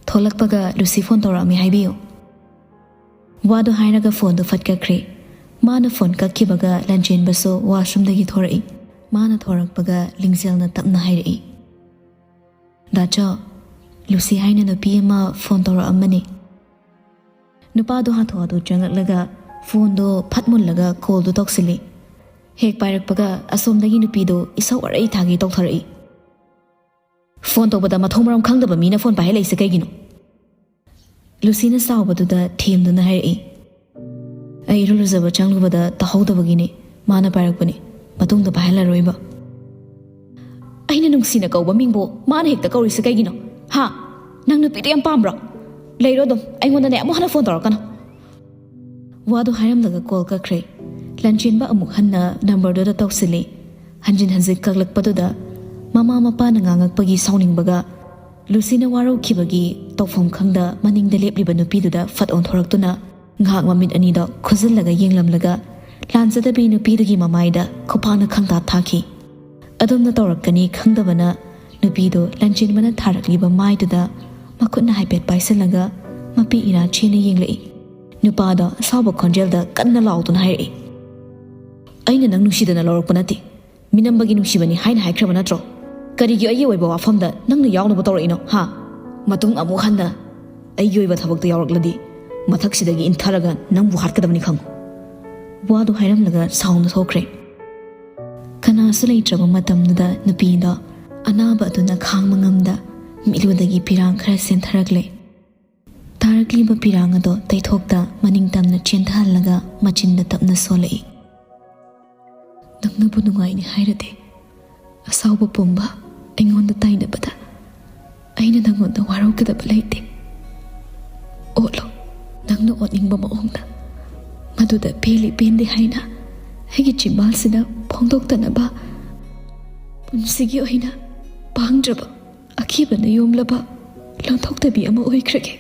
ꯊꯣꯛꯂꯛꯄꯒ ꯂꯨꯁꯤ ꯐꯣꯟ ꯇꯧꯔꯛꯑꯝꯃꯤ ꯍꯥꯏꯕꯤꯌꯨ꯫" ꯋꯥꯗꯨ ꯍꯥꯏꯔꯒ ꯐꯣꯟꯗꯨ ꯐꯠ ꯀꯛꯈ꯭ꯔꯦ꯫ ꯃꯥꯅ ꯐꯣꯟ ꯀꯛꯈꯤꯕꯒ ꯂꯟꯆꯦꯟꯕꯁꯨ ꯋꯥꯁꯔꯨꯝꯗꯒꯤ ꯊꯣꯔꯛꯏ꯫ ꯃꯥꯅ ꯊꯣꯔꯛꯄꯒ ꯂꯤꯡꯖꯦꯜꯅ ꯇꯞꯅ ꯍꯥꯏꯔꯛꯏ, "ꯗꯥꯆꯧ, ꯂꯨꯁꯤ ꯍꯥꯏꯅ ꯅꯨꯄꯤ ꯑꯃ ꯐꯣꯟ ꯇꯧꯔꯛꯑꯝꯕꯅꯤ꯫" ꯅꯨꯄꯥꯗꯣ ꯍꯥꯊꯨ ꯍꯥꯊꯨ ꯆꯪꯂꯛꯂꯒ ꯐꯣꯟꯗꯣ ꯐꯠ ꯃꯨꯜꯂꯒ ꯀꯣꯜꯗꯣ ꯇꯧꯁꯤꯜꯂꯤ꯫ ꯍꯦꯛ ꯄꯥꯏꯔꯛꯄꯒ ꯑꯁꯣꯝꯗꯒꯤ ꯅꯨꯄꯤꯗꯣ ꯏꯁꯧ ꯑꯔꯩ ꯊꯥꯒꯦ ꯇꯧꯊꯔꯛꯏ꯫ "ꯐꯣꯟ ꯇꯧꯕꯗ ꯃꯊꯣꯡ ꯃꯔꯝ ꯈꯪꯗꯕ ꯃꯤꯅ ꯐꯣꯟ ꯄꯥꯏꯍꯜꯂꯛꯏꯁꯦ ꯀꯩꯒꯤꯅꯣ?" ꯂꯨꯁꯤꯅ ꯁꯥꯎꯕꯗꯨꯗ ꯊꯦꯝꯗꯨꯅ ꯍꯥꯏꯔꯛꯏ꯫ "ꯑꯩ ꯏꯔꯨ ꯂꯨꯖꯕ ꯆꯪꯂꯨꯕꯗ ꯇꯥꯍꯧꯗꯕꯒꯤꯅꯦ꯫ ꯃꯥꯅ ꯄꯥꯏꯔꯛꯄꯅꯦ꯫ ꯃꯇꯨꯡꯗ ꯄꯥꯏꯍꯜꯂꯔꯣꯏꯕ꯫" "ꯑꯩꯅ ꯅꯨꯡꯁꯤꯅ ꯀꯧꯕ ꯃꯤꯡꯕꯨ ꯃꯥꯅ ꯍꯦꯛꯇ ꯀꯧꯔꯤꯁꯦ ꯀꯩꯒꯤꯅꯣ? ꯍꯥ? ꯅꯪ ꯅꯨꯄꯤꯗꯣ ꯌꯥꯝ ꯄꯥꯝꯕ꯭ꯔꯣ? ꯂꯩꯔꯣ ꯑꯗꯨꯝ, ꯑꯩꯉꯣꯟꯗꯅꯦ ꯑꯃꯨꯛ ꯍꯟꯅ ꯐꯣꯟ ꯇꯧꯔꯛꯀꯅꯨ꯫" ꯋꯥꯗꯣ ꯍꯥꯏꯔꯝꯂꯒ ꯀꯣꯜ ꯀꯛꯈ꯭ꯔꯦ꯫ ꯂꯟꯆꯦꯟꯕ ꯑꯃꯨꯛ ꯍꯟꯅ ꯅꯝꯕꯔꯗꯨꯗ ꯇꯧꯁꯤꯜꯂꯤ꯫ ꯍꯟꯖꯤꯟ ꯍꯟꯖꯤꯟ ꯀꯛꯂꯛꯄꯗꯨꯗ ꯃꯃꯥ ꯃꯄꯥꯅ ꯉꯥꯡꯉꯛꯄꯒꯤ ꯁꯥꯎꯅꯤꯡꯕꯒ ꯂꯨꯁꯤꯅ ꯋꯥꯔꯧꯈꯤꯕꯒꯤ ꯇꯧꯐꯝ ꯈꯪꯗ ꯃꯅꯤꯡꯗ ꯂꯦꯞꯂꯤꯕ ꯅꯨꯄꯤꯗꯨꯗ ꯐꯠ ꯑꯣꯟꯊꯣꯔꯛꯇꯨꯅ ꯉꯥꯏꯍꯥꯛ ꯃꯃꯤꯠ ꯑꯅꯤꯗꯣ ꯈꯨꯖꯤꯜꯂꯒ ꯌꯦꯡꯂꯝꯂꯒ ꯂꯥꯟꯖꯗꯕꯤ ꯅꯨꯄꯤꯗꯨꯒꯤ ꯃꯃꯥꯏꯗ ꯈꯨꯄꯥꯛꯅ ꯈꯪꯇꯥ ꯊꯥꯈꯤ꯫ ꯑꯗꯣꯝꯅ ꯇꯧꯔꯛꯀꯅꯤ ꯈꯪꯗꯕꯅ ꯅꯨꯄꯤꯗꯨ ꯂꯟꯆꯦꯟꯕꯅ ꯊꯥꯔꯛꯂꯤꯕ ꯃꯥꯏꯗꯨꯗ ꯃꯈꯨꯠꯅ ꯍꯥꯏꯐꯦꯠ ꯄꯥꯏꯁꯤꯜꯂꯒ ꯃꯄꯤ ꯏꯔꯥ ꯆꯦꯅ ꯌꯦꯡꯂꯛꯏ꯫ ꯅꯨꯄꯥꯗꯣ ꯑꯁꯥꯎꯕ ꯈꯣꯟꯖꯦꯜꯗ ꯀꯟꯅ ꯂꯥꯎꯗꯨꯅ ꯍꯥꯏꯔꯛꯏ, "ꯑꯩꯅ ꯅꯪ ꯅꯨꯡꯁꯤꯗꯅ ꯂꯧꯔꯛꯄ ꯅꯠꯇꯦ꯫ ꯃꯤꯅꯝꯕꯒꯤ ꯅꯨꯡꯁꯤꯕꯅꯤ ꯍꯥꯏꯅ ꯍꯥꯏꯈ꯭ꯔꯕ ꯅꯠꯇ꯭ꯔꯣ? ꯀꯔꯤꯒꯤ ꯑꯩꯒꯤ ꯑꯣꯏꯕ ꯋꯥꯐꯝꯗ ꯅꯪꯅ ꯌꯥꯎꯅꯕ ꯇꯧꯔꯛꯏꯅꯣ, ꯍꯥ? ꯃꯇꯨꯡ ꯑꯃꯨꯛ ꯍꯟꯅ ꯑꯩꯒꯤ ꯑꯣꯏꯕ ꯊꯕꯛꯇ ꯌꯥꯎꯔꯛꯂꯗꯤ ꯃꯊꯛꯁꯤꯗꯒꯤ ꯏꯟꯊꯔꯒ ꯅꯪꯕꯨ ꯍꯥꯠꯀꯗꯕꯅꯤ ꯈꯪꯉꯨ꯫" ꯋꯥꯗꯨ ꯍꯥꯏꯔꯝꯂꯒ ꯁꯥꯎꯅ ꯊꯣꯛꯈ꯭ꯔꯦ꯫ ꯀꯅꯥꯁꯨ ꯂꯩꯇ꯭ꯔꯕ ꯃꯇꯝꯗꯨꯗ ꯅꯨꯄꯤꯗꯣ ꯑꯅꯥꯕ ꯑꯗꯨꯅ ꯈꯥꯡꯕ ꯉꯝꯗ ꯃꯤꯠꯂꯨꯗꯒꯤ ꯄꯤꯔꯥꯡ ꯈꯔ ꯆꯦꯟꯊꯔꯛꯂꯦ꯫ ꯇꯥꯔꯛꯂꯤꯕ ꯄꯤꯔꯥꯡ ꯑꯗꯣ ꯇꯩꯊꯣꯛꯇ ꯃꯅꯤꯡ ꯇꯝꯅ ꯆꯦꯟꯊꯍꯜꯂꯒ ꯃꯆꯤꯟꯗ ꯇꯞꯅ ꯁꯣꯜꯂꯛꯏ꯫ "ꯅꯪꯅꯕꯨ ꯅꯨꯡꯉꯥꯏꯅꯤ ꯍꯥꯏꯔꯗꯤ ꯑꯁꯥꯎꯕ ꯄꯨꯝꯕ ꯑꯩꯉꯣꯟꯗ ꯇꯥꯏꯅꯕꯗ ꯑꯩꯅ ꯅꯪꯉꯣꯟꯗ ꯋꯥꯔꯧꯒꯗꯕ ꯂꯩꯇꯦ꯫ ꯑꯣꯠꯂꯣ, ꯅꯪꯅ ꯑꯣꯠꯅꯤꯡꯕ ꯃꯑꯣꯡꯗ꯫ ꯃꯗꯨꯗ ꯄꯦꯜꯂꯤ ꯄꯦꯟꯗꯦ ꯍꯥꯏꯅ ꯑꯩꯒꯤ ꯆꯤꯝꯕꯥꯜꯁꯤꯗ ꯐꯣꯡꯗꯣꯛꯇꯅꯕ ꯄꯨꯟꯁꯤꯒꯤ ꯑꯣꯏꯅ ꯄꯥꯡꯗ꯭ꯔꯕ ꯑꯀꯤꯕꯅ ꯌꯣꯝꯂꯕ ꯂꯣꯟꯊꯣꯛꯇꯕꯤ ꯑꯃ ꯑꯣꯏꯈ꯭ꯔꯒꯦ꯫"